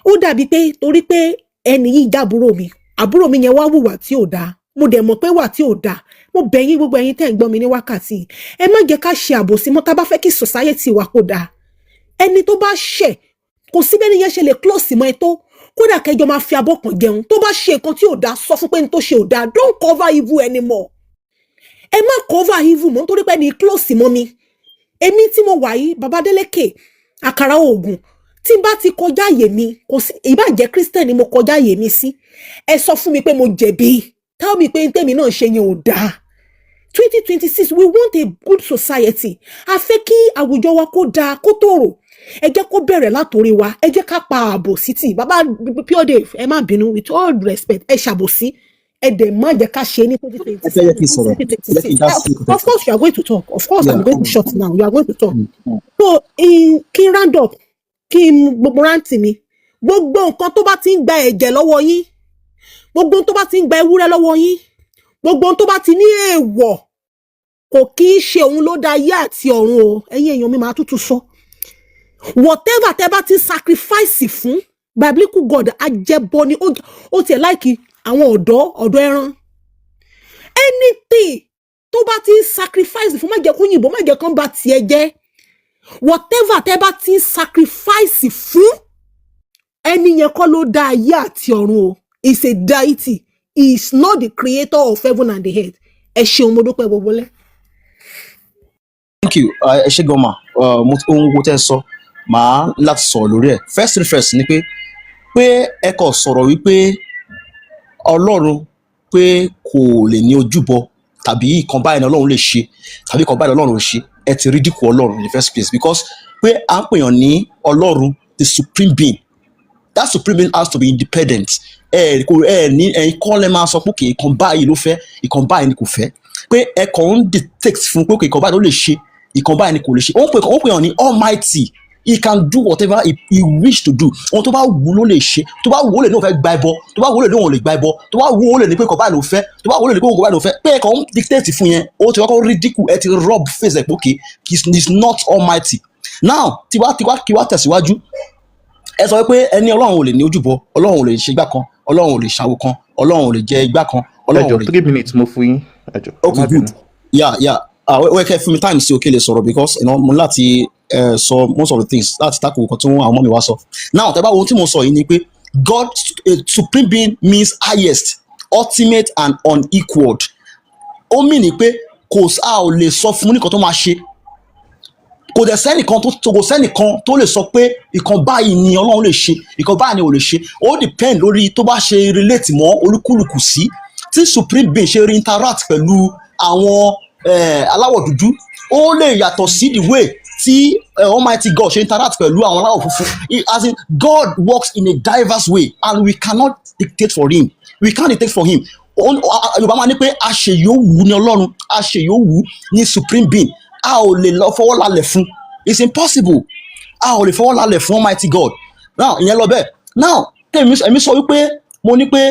Ó dàbí pé torí pé ẹni yìí jábúrò mi, àbúrò mi yẹn wá hùwà tí ò dáa, mo dẹ̀ mọ̀ pé wà tí ò dáa. Mo bẹ̀ yín, gbogbo ẹ̀yin tẹ́ ń gbọ́ mi ní wákàtí yìí, ẹ má jẹ́ ká ṣe àbòsí mọ́. Tá a bá fẹ́ kí society wa kó dáa, ẹni tó bá ṣẹ̀, kò sí bẹ́ẹ̀ ni yẹn ṣe lè close mọ́ ẹ tó, kódà kẹjọ máa fi abọ́ kan jẹun, tó bá ṣe nǹkan tí ò dáa, sọ fún pé ní tó ṣe ò dáa. Don't cover evil anymore. Ẹ má cover evil mọ́ nítorí pé ẹni close mọ́ mi. Èmi tí mo wà yìí, Baba Délékè àkàrà oògùn, tí n bá ti kọjá àyè mi, kò sí, ìbá jẹ́ Christian ni mo kọjá àyè mi sí, ẹ sọ fún mi pé mo jẹ̀bi. Tell me pé tèmi náà ṣe yẹn ò dáa. 2026, we want a good society. A fẹ́ kí àwùjọ wa kó dáa, kó tòrò. Ẹ jẹ́ kó bẹ̀rẹ̀ látòrí wa. Ẹ jẹ́ ká pa ààbò sí tì. Bàbá Pure Dave, ẹ má bínú, with all respect, ẹ ṣàbòsí, ẹ dẹ̀ má jẹ́ ká ṣe ní twenty Ẹ fẹ́ yẹ kí n sọ̀rọ̀, ẹ jẹ́ kí n dá sí nǹkan tẹ́ Of course you are going to talk. Of course. I'm going to shut now. You are going to talk. So kí n round up, kí n gbogbo rant mi, gbogbo nǹkan tó bá ti ń gba ẹ̀jẹ̀ lọ́wọ́ yín, gbogbo ohun tó bá ti ń gba ewúrẹ́ lọ́wọ́ yín, gbogbo ohun tó bá ti ní èèwọ̀, kò kí í ṣe òun ló dá ayé àti ọ̀run o. Ẹ̀yin èèyàn mi, máa tútù sọ, whatever tẹ́ bá ti sacrifice fún biblical God, ajẹbọ ni. Ó tiẹ̀ like àwọn ọ̀dọ́ ọ̀dọ́ ẹran. Anything tó bá ti ń sacrifice fún, má jẹ́ kó yìnbọn, má jẹ́ kán bà tiẹ̀ jẹ́. Whatever tẹ́ bá ti ń sacrifice fún, ẹni yẹn kọ́ ló dá ayé àti ọ̀run o. Is a deity, he is not the creator of heaven and the earth. Ẹ ṣeun, mo dúpẹ́ gbogbo lẹ́. Thank you. Ẹ ṣé gan ma. Mo ohun gbogbo tẹ́ ẹ sọ, màá láti sọ̀rọ̀ lórí ẹ̀. First thing first ni pé ẹ kò sọ̀rọ̀ wípé Ọlọ́run pé kò lè ní ojúbọ, tàbí ìkan báyìí ni Ọlọ́run lè ṣe, tàbí ìkan báyìí ni Ọlọ́run ò ṣe. Ẹ ti ridicule Ọlọ́run in the first place, because pé à ń pèèyàn ní Ọlọ́run, the supreme being, that supreme being has to be independent. Ẹ kò ẹ ní ẹ̀yin kọ́ lẹ́ máa sọ pé kì ìkan báyìí ló fẹ́, ìkan báyìí ni kò fẹ́, pé ẹ kàn ń dictate fún pé ìkan báyìí ló lè ṣe, ìkan báyìí ni kò lè ṣe. Ó ń pè hàn ní almighty. He can do whatever he wish to do. Ohun tó bá wù ú ló lè ṣe. Tó bá wù ú, ó lè ní òun fẹ́ gba ẹbọ. Tó bá wù ú, ó lè ní òun ò lè gba ẹbọ. Tó bá wù ú, ó lè ní pé ìkan báyìí ló fẹ́. Tó bá wù ú, ó lè ní pé òun kò báyìí ló fẹ́. Pé ẹ kàn ń dictate fún yẹn, ó ti kọ́kọ́ ridicule, ẹ ti rub face ẹ̀ pé okay, he is not almighty. Now, tiwa tiwa kí wá tẹ̀síwájú. Ẹ sọ pé ẹni Ọlọ́run ò lè ní ojúbọ, Ọlọ́run ò lè ṣe igbá kan, Ọlọ́run ò lè ṣàwo kan, Ọlọ́run ò lè jẹ igbá kan, Ẹ Ọlọ́run jọ, ò lè. 3 minutes mo fún yín, ẹ jọ, ẹ Okay. má Good. bínú. Yeah, ó yẹ kẹ́ fún mi time sí òkè lè sọ̀rọ̀, because mo ní láti sọ most of the things láti tako nǹkan tí àwọn ọmọ mi wá sọ. Now, tẹ́ bá wo ohun tí mo sọ yìí ni pé God, a supreme being, means highest, ultimate and unequaled. Ó mì ní pé kò a ò lè sọ fún nìkan tó máa ṣe. Kò dẹ̀ sẹ́nìkan tó kò sẹ́nìkan tó lè sọ pé ìkan báyìí ni Ọlọ́run lè ṣe, ìkan báyìí ni ò lè ṣe. Ó depend lórí tó bá ṣe relate mọ́ olúkúlùkù sí. Tí supreme being ṣe rí interact pẹ̀lú àwọn aláwọ̀ dúdú, ó lè yàtọ̀ sí the way tí almighty God ṣe interact pẹ̀lú àwọn aláwọ̀ funfun. As in, God works in a diverse way and we cannot dictate for him. We can't dictate for him. Yorùbá máa ní pé àṣeyọ̀wù ni Ọlọ́run, àṣeyọ̀wù ni supreme being. A ò lè lọ fọwọ́ lálẹ̀ fún. It's impossible. A ò lè fọwọ́ lálẹ̀ fún almighty God. Now, ìyẹn lọ bẹ́ẹ̀. Now, tèmi èmi sọ wípé mo ní pé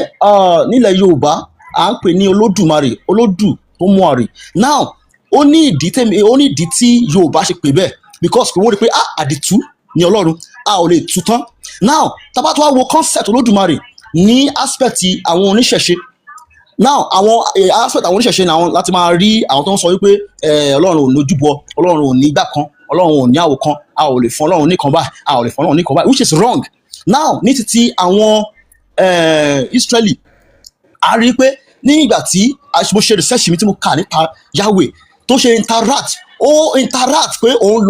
nílẹ̀ Yorùbá, à ń pè ní Olódùmarè, olódù tó mú àrè. Now, ó ní ìdí tèmi, ó ní ìdí tí Yorùbá ṣe pè bẹ́ẹ̀, because wọ́n rí pé ah, àdìtú ni Ọlọ́run, a ò lè tú tán. Now, tá bá tó wá wo concept Olódùmarè ní aspect àwọn oníṣẹ̀ṣe, now, àwọn aspect àwọn oníṣẹ̀ṣe ni àwọn láti máa rí àwọn tó ń sọ wípé Ọlọ́run ò lójúbọ, Ọlọ́run ò ní igbá kan, Ọlọ́run ò ní àwò kan, a ò lè fún Ọlọ́run nìkan báyìí, a ò lè fún Ọlọ́run nìkan báyìí, which is wrong. Now, ní títí àwọn Israeli, a rí i pé ní ìgbà tí mo ṣe research mi tí mo kà nípa Yahweh tó ṣe interact, ó interact pé òun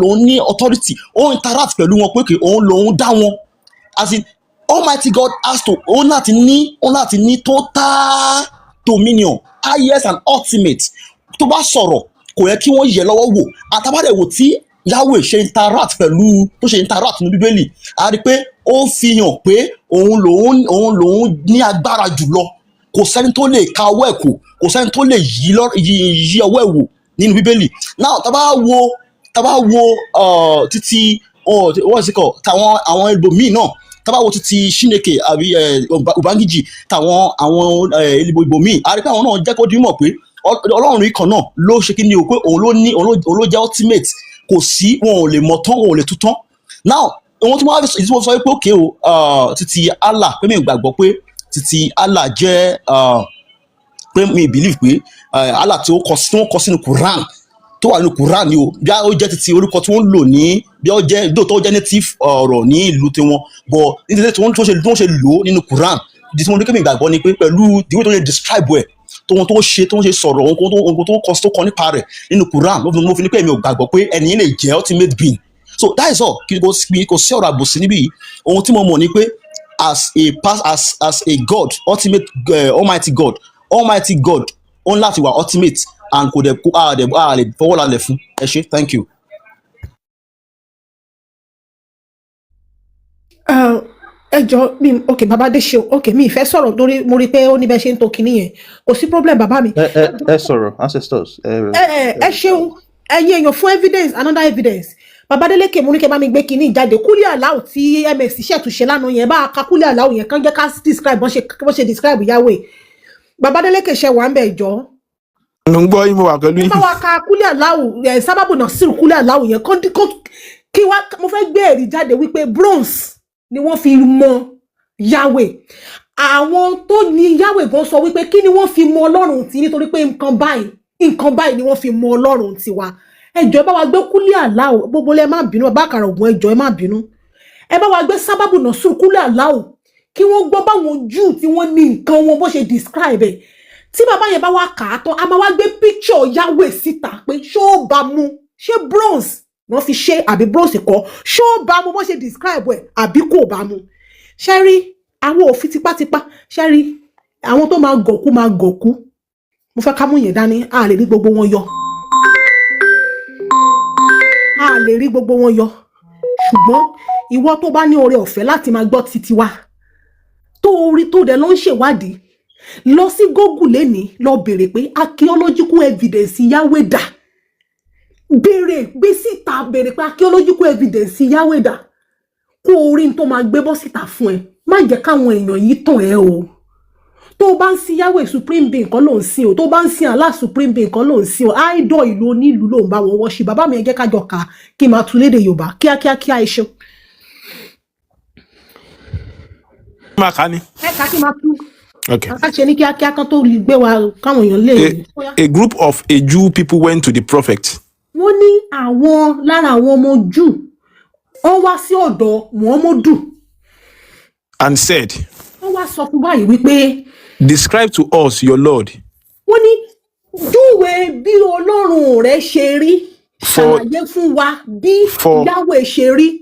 lòun ní authority, ó interact pẹ̀lú wọn pé kì òun lòun dá wọn. As in, Almighty God has to, ó láti ní total dominion, highest and ultimate. Tó bá sọ̀rọ̀, kò yẹ kí wọ́n yẹ lọ́wọ́ wò. Àtàbàdẹ̀ wò tí Yahweh ṣe interact pẹ̀lú, tó ṣe interact ní Bíbélì, a rí i pé ó fi hàn pé òun lòun ní agbára jùlọ. Kò sẹ́ni tó lè ka ọwọ́ ẹ̀ kò kò sẹ́ni tó lè yí ọwọ́ ẹ̀ wò nínú Bíbélì. Now, tá bá wo títí wọ́n sì kọ̀ táwọn àwọn ibòmíì náà, tá bá wo títí Chineke àbí Ubangiji, táwọn àwọn ibòmíì, a rí pé àwọn náà jẹ́ kó di mọ̀ pé Ọlọ́run yìí kan náà ló ṣe kí ni o, pé òun ló ní, òun ló jẹ́ ultimate. Kò sí, wọn ò lè mọ̀ tán, wọn ò lè tú tán. Now, ohun tí wọ́n wá fi tí wọ́n sọ pé òkè o, títí Allah, pé mi ò gbàgbọ́ pé títí Allah jẹ́ pé mi believe pé Allah tí ó kọ tí wọ́n kọ sínú Quran, tó wà nínú Quran ni o, bí ó jẹ́ títí orúkọ tí wọ́n ń lò ní, bí ó jẹ́ dóòtọ́, ó jẹ́ native ọ̀rọ̀ ní ìlú tiwọn, but nítorí tí wọ́n ṣe lò ó nínú Quran, ìdí tí wọ́n ní kí mi gbàgbọ́ ni pé pẹ̀lú the way tó ṣe describe ẹ̀, tó ohun tó ṣe, tó ń ṣe sọ̀rọ̀, ohun tó kọ nípa rẹ̀ nínú Quran ló fi mo fi ní pé èmi ò gbàgbọ́ pé ẹni yìí lè jẹ́ ultimate being. So that is all. Kí kò sí ọ̀rọ̀ àbòsí níbí yìí. Ohun tí mo mọ̀ ni pé as a pass as a God, ultimate, Almighty God, Almighty God, ó ń láti wà ultimate and kò dẹ̀ kó a dẹ̀ a lè fọwọ́ lálẹ̀ fún. Ẹ ṣé, thank you. Ẹ jọ mi, ok, bàbá dé ṣe, ok, mi ìfẹ́ sọ̀rọ̀ torí mo rí i pé ó ní bẹ́ẹ̀ ṣe ń to kinní yẹn, kò sí problem, bàbá mi. Ẹ sọ̀rọ̀, ancestors. Ẹ Ẹ ṣeun, ẹ̀yin èèyàn, fún evidence, another evidence. Bàbá Délékè, mo ní kẹ́ bá mi gbé kinní jáde, kúlẹ̀ aláwọ̀ tí ms ṣètúnṣe lánàá yẹn, bá a ka kúlẹ̀ aláwọ̀ yẹn kán jẹ́ ká describe bọ́n ṣe describe Yahweh. Bàbá Délékè, ṣe wà ń bẹ̀ jọ? Mo ń gbọ́ yín, mo wà pẹ̀lú Ẹ yín. bá wa ka kúlẹ̀ aláwọ̀ ẹ, sábàbù náà sí kúlẹ̀ aláwọ̀ yẹn kán kí wá. Mo fẹ́ gbé ẹ̀rí jáde wípé bronze ni wọ́n fi mọ Yahweh. Àwọn tó ní Yahweh gan sọ wípé kí ni wọ́n fi mọ Ọlọ́run tí, nítorí pé nǹkan báyìí, nǹkan báyìí ni wọ́n fi mọ Ọlọ́run tiwa. Ẹ jọ̀ọ́, ẹ bá wa gbé kúlẹ̀ aláwọ̀ gbogbo lẹ, má bínú, bàbá àkàrà ògùn, ẹ jọ̀ọ́, ẹ má bínú. Ẹ bá wa gbé sábàbù náà sùn kúlẹ̀ aláwọ̀ kí wọ́n gbọ́ báwọn Júù tí wọ́n ní nǹkan wọn bó ṣe describe ẹ̀. Tí bàbá yẹn bá wá kà á tán, a máa wá gbé picture Yahweh síta pé ṣó bá mu, ṣé bronze wọ́n fi ṣe àbí bronze kọ́, ṣó bá mu bó ṣe describe ẹ̀ àbí kò bá mu. Ṣe rí àwọn òfin tipátipá, ṣe rí àwọn tó máa gọ̀kú máa gọ̀kú. Mo fẹ́ ká mú yẹn dání. A lè rí gbogbo wọn yọ, a lè rí gbogbo wọn yọ, ṣùgbọ́n ìwọ tó bá ní oore ọ̀fẹ́ láti máa gbọ́ títí wa, tó orí tó dẹ̀ ló ń ṣèwádìí, lọ sí Google lénìí, lọ béèrè pé archaeological evidence Yahweh dà. Béèrè, gbé síta, béèrè pé archaeological evidence Yahweh dà, kó orí tó máa gbé bọ́ síta fún ẹ. Má jẹ́ káwọn èèyàn yìí tàn ẹ́ o. Tó o bá ń sin Yahweh, supreme being kan ló ń sin o. Tó o bá ń sin Allah, supreme being kan ló ń sin o. Idol ìlú onílùú ló ń bá wọn worship. Bàbá mi, ẹ jẹ́ ká jọ kà á kí n máa tún lédè Yorùbá kíákíá kíá. Ẹ ṣeun. Máa kà á ní. Ẹ kà á kí n máa tú. Okay. Ká ṣe ní kíákíá kan tó gbé wa káwọn èèyàn lè. A group of a Jew people went to the prophet Wọ́n ní àwọn lára àwọn ọmọ Júù, wọ́n wá sí ọ̀dọ̀ Muhammadu and said, Wọ́n wá sọ fún báyìí wípé, "Describe to us your Lord, wọ́n ní júwe bí Ọlọ́run rẹ ṣe rí, for ṣàlàyé fún wa bí for Yahweh ṣe rí,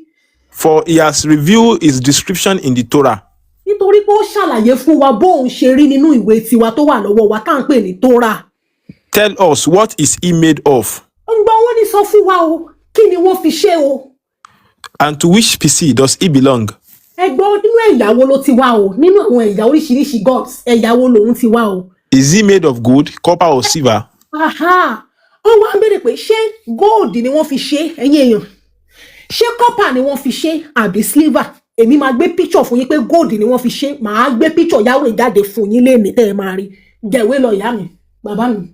for he has revealed his description in the Torah." Nítorí pé ó ṣàlàyé fún wa bóun ṣe rí nínú ìwé tiwa tó wà lọ́wọ́ wa tá à ń pè ní Torah. Tell us, what is he made of, Ń gbọ́, wọ́n ní sọ fún wa o, kí ni wọ́n fi ṣe o? and to which species does he belong?" Ẹ gbọ́, nínú ẹ̀yà wo ló ti wá o? Nínú àwọn ẹ̀yà oríṣiríṣi gods, ẹ̀yà wo lòun ti wá o? Is he made of gold, copper, or silver? Aha, wọ́n wá ń béèrè pé ṣé gold ni wọ́n fi ṣe, ẹ̀yin èèyàn, ṣé copper ni wọ́n fi ṣe àbí silver? Èmi máa gbé picture fún yín pé gold ni wọ́n fi ṣe. Màá gbé picture Yahweh jáde fún yín léèní tẹ́ ẹ máa rí jẹ̀wé lọ, ìyá mi, bàbá mi.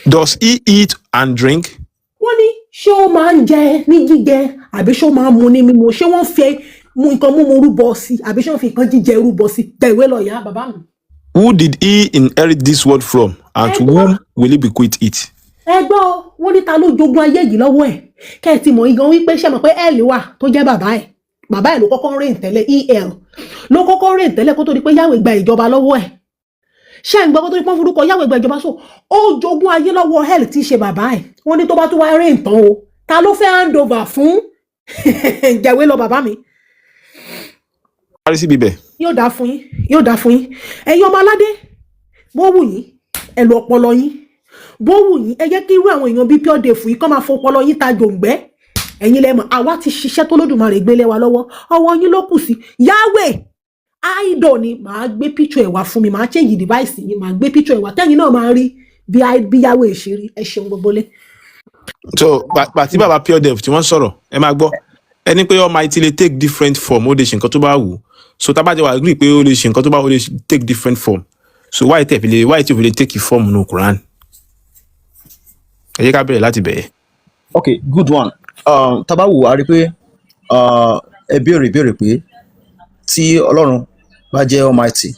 Does he eat and drink? Wọ́n ní ṣé ó máa ń jẹ ní jíjẹ àbí ṣé ó máa ń mu ní mímu? Ṣé wọ́n fi mu nǹkan mímu rúbọ sí àbí ṣé wọ́n fi nǹkan jíjẹ rúbọ sí? Jẹ̀wé lọ, ìyá, bàbá mi. Who did he inherit this world from, and to Ẹ gbọ́. whom will he bequeath it? Ẹ gbọ́, wọ́n ní ta ló jogún ayé yìí lọ́wọ́ ẹ̀? Kẹ́ ẹ ti mọ̀ igan wípé ṣe mọ̀ pé El wà tó jẹ́ bàbá ẹ̀. Bàbá ẹ̀ ló kọ́kọ́ ń rìn tẹ́lẹ̀, El Ló kọ́kọ́ reign tẹ́lẹ̀ kó tó di pé Yahweh gba ìjọba lọ́wọ́ ẹ̀. Ṣé ń gbọ́? Kó tó di pé wọ́n forúkọ Yahweh gba ìjọba, so ó jogún ayé lọ́wọ́ El tí í ṣe bàbá ẹ̀. Wọ́n ní tó bá tún wá reign tán o, ta ló fẹ́ hand over fún? Jẹ̀wé lọ, bàbá mi. Parí síbi bẹ̀. Yóò dáa fún yín, yóò dáa fún yín. Ẹ̀yin ọmọ aládé, bó wù yín, ẹ lo ọpọlọ yín. Bó wù yín, ẹ jẹ́ kí irú àwọn èèyàn bíi Pure Dave yìí kọ́ máa fọpọlọ yín ta jòǹgbẹ́. Ẹ̀yin lẹ́mọ̀, àwa ti ṣiṣẹ́ tó lódùmarè gbélé wa lọ́wọ́. Ọwọ́ yín ló kù sí. Yahweh idol ni. Màá gbé picture ẹ̀ wá fún mi, màá change device mi, màá gbé picture ẹ̀ wá, tẹ́yin náà máa rí bí Yahweh ṣe rí. Ẹ ṣeun gbogbo lé. So pàtí bàbá Pure Dev tí wọ́n sọ̀rọ̀, ẹ máa gbọ́ ẹni pé Almighty lè take different form, ó lè ṣe nǹkan tó bá wù ú. So tá a bá jẹ́ wà agree pé ó lè ṣe nǹkan tó bá wù ú, ó lè take different form, so why tẹ̀ fi lè, why tí ò fi lè take form nínú Quran? Ẹ jẹ́ ká bẹ̀rẹ̀ láti bẹ̀rẹ̀. Okay, good one. Tá bá wò, á rí pé ẹ béèrè ìbéèrè pé tí Ọlọ́run bá jẹ́ Almighty,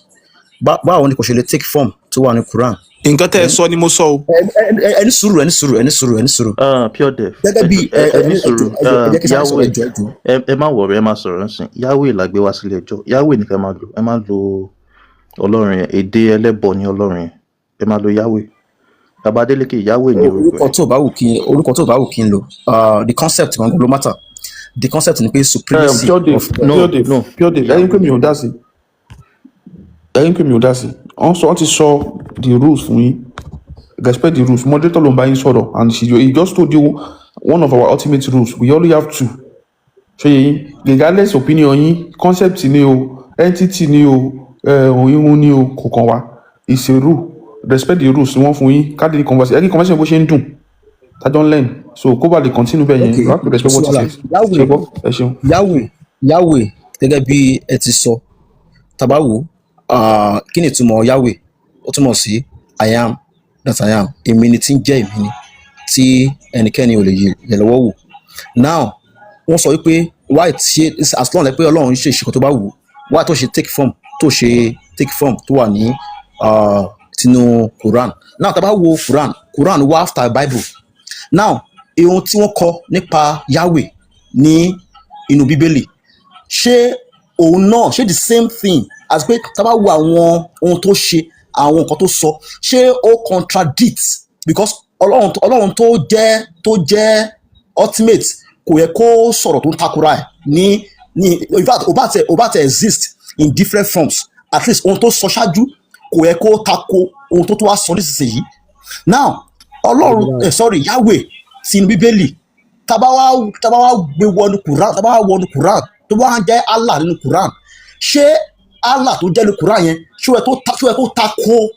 báwo ni kò ṣe lè take form tó wà ní Quran? Nǹkan tẹ́ ẹ sọ ni mo sọ o. Ẹ ní sùúrù, ẹ ní sùúrù, ẹ ní sùúrù, ẹ ní sùúrù. Pure Dev. Gẹ́gẹ́ bí ẹ ẹ ẹ ní ẹ sùúrù. Ẹ jẹ́, ẹ jẹ́ kí sáré sọ̀rọ̀. Yahweh. Ẹ jọ̀ọ́, ẹ jọ̀ọ́. Ẹ má worry, ẹ má sọ̀rọ̀ nsìn. Yahweh la gbé wá sílé ẹjọ́. Yahweh ní ká máa lò. Ẹ má lo Ọlọ́run yẹn, èdè ẹlẹ́bọ ní Ọlọ́run yẹn. Ẹ má lo Yahweh. Bàbá Adélékè, Yahweh ní orúkọ Orúkọ ẹ̀. tó bá wù kí, orúkọ tó bá wù kí n lò, the concept gangan ló matter. The concept ni pé supremacy Pure Dave. of No. Pure Dave. No. Pure Dave, ẹyin pé Yahweh. mi ò dá sí, ẹyin pé mi ò dá sí. Wọ́n sọ, wọ́n ti sọ the rules fún yín. Respect the rules. Moderator ló ń bá yín sọ̀rọ̀ and he just told you one of our ultimate rules. We only have two. Ṣé yín, regardless opinion yín, concept ni o, entity ni o, irun ni o, kò kàn wá. It's a rule. Respect the rules wọ́n fún yín. Káàdì ní conversation, ẹni conversation bó ṣe ń dùn tájọ́ ń learn, so kó bá lè continue bẹ́ẹ̀ yẹn, Okay. you have to respect Sí what he wàhálà. says. Ṣe Yahweh. gbọ́? Ẹ ṣeun. Yahweh, Yahweh, gẹ́gẹ́ bí ẹ ti sọ, tá bá wò, kí ni ìtumọ̀ Yahweh? Ó túmọ̀ sí "I am that I am", èmi ni tí ń jẹ́ èmi ni, tí ẹnikẹ́ni ò lè yẹ lọ́wọ́ wò. Now, wọ́n sọ wípé why ṣe, as long as pé Ọlọ́run ṣe ìṣèkọ́ tó bá wù ú, why tó ṣe take form, tó ṣe take form tó wà ní tinú Quran? Now, tá bá wo Quran, Quran wá after Bible. Now, ohun tí wọ́n kọ nípa Yahweh ní inú Bíbélì, ṣé òun náà ṣé the same thing as pé tá bá wo àwọn ohun tó ṣe, àwọn nǹkan tó sọ, ṣé ó contradict? Because Ọlọ́run tó jẹ́ ultimate kò yẹ kó sọ̀rọ̀ tó ń takora ẹ̀ ní. In fact, ó bá tẹ exist in different forms, at least ohun tó sọ ṣáájú kò yẹ kó tako ohun tó tó wá sọ nísinsìnyí. Now, Ọlọ́run, sorry, Yahweh tinú Bíbélì, tá bá wá gbé wọnú Quran, tá bá wá wọnú Quran, tó bá wá jẹ́ Allah nínú Quran, ṣé Allah tó jẹ́ nínú Quran yẹn, ṣé ó yẹ kó tako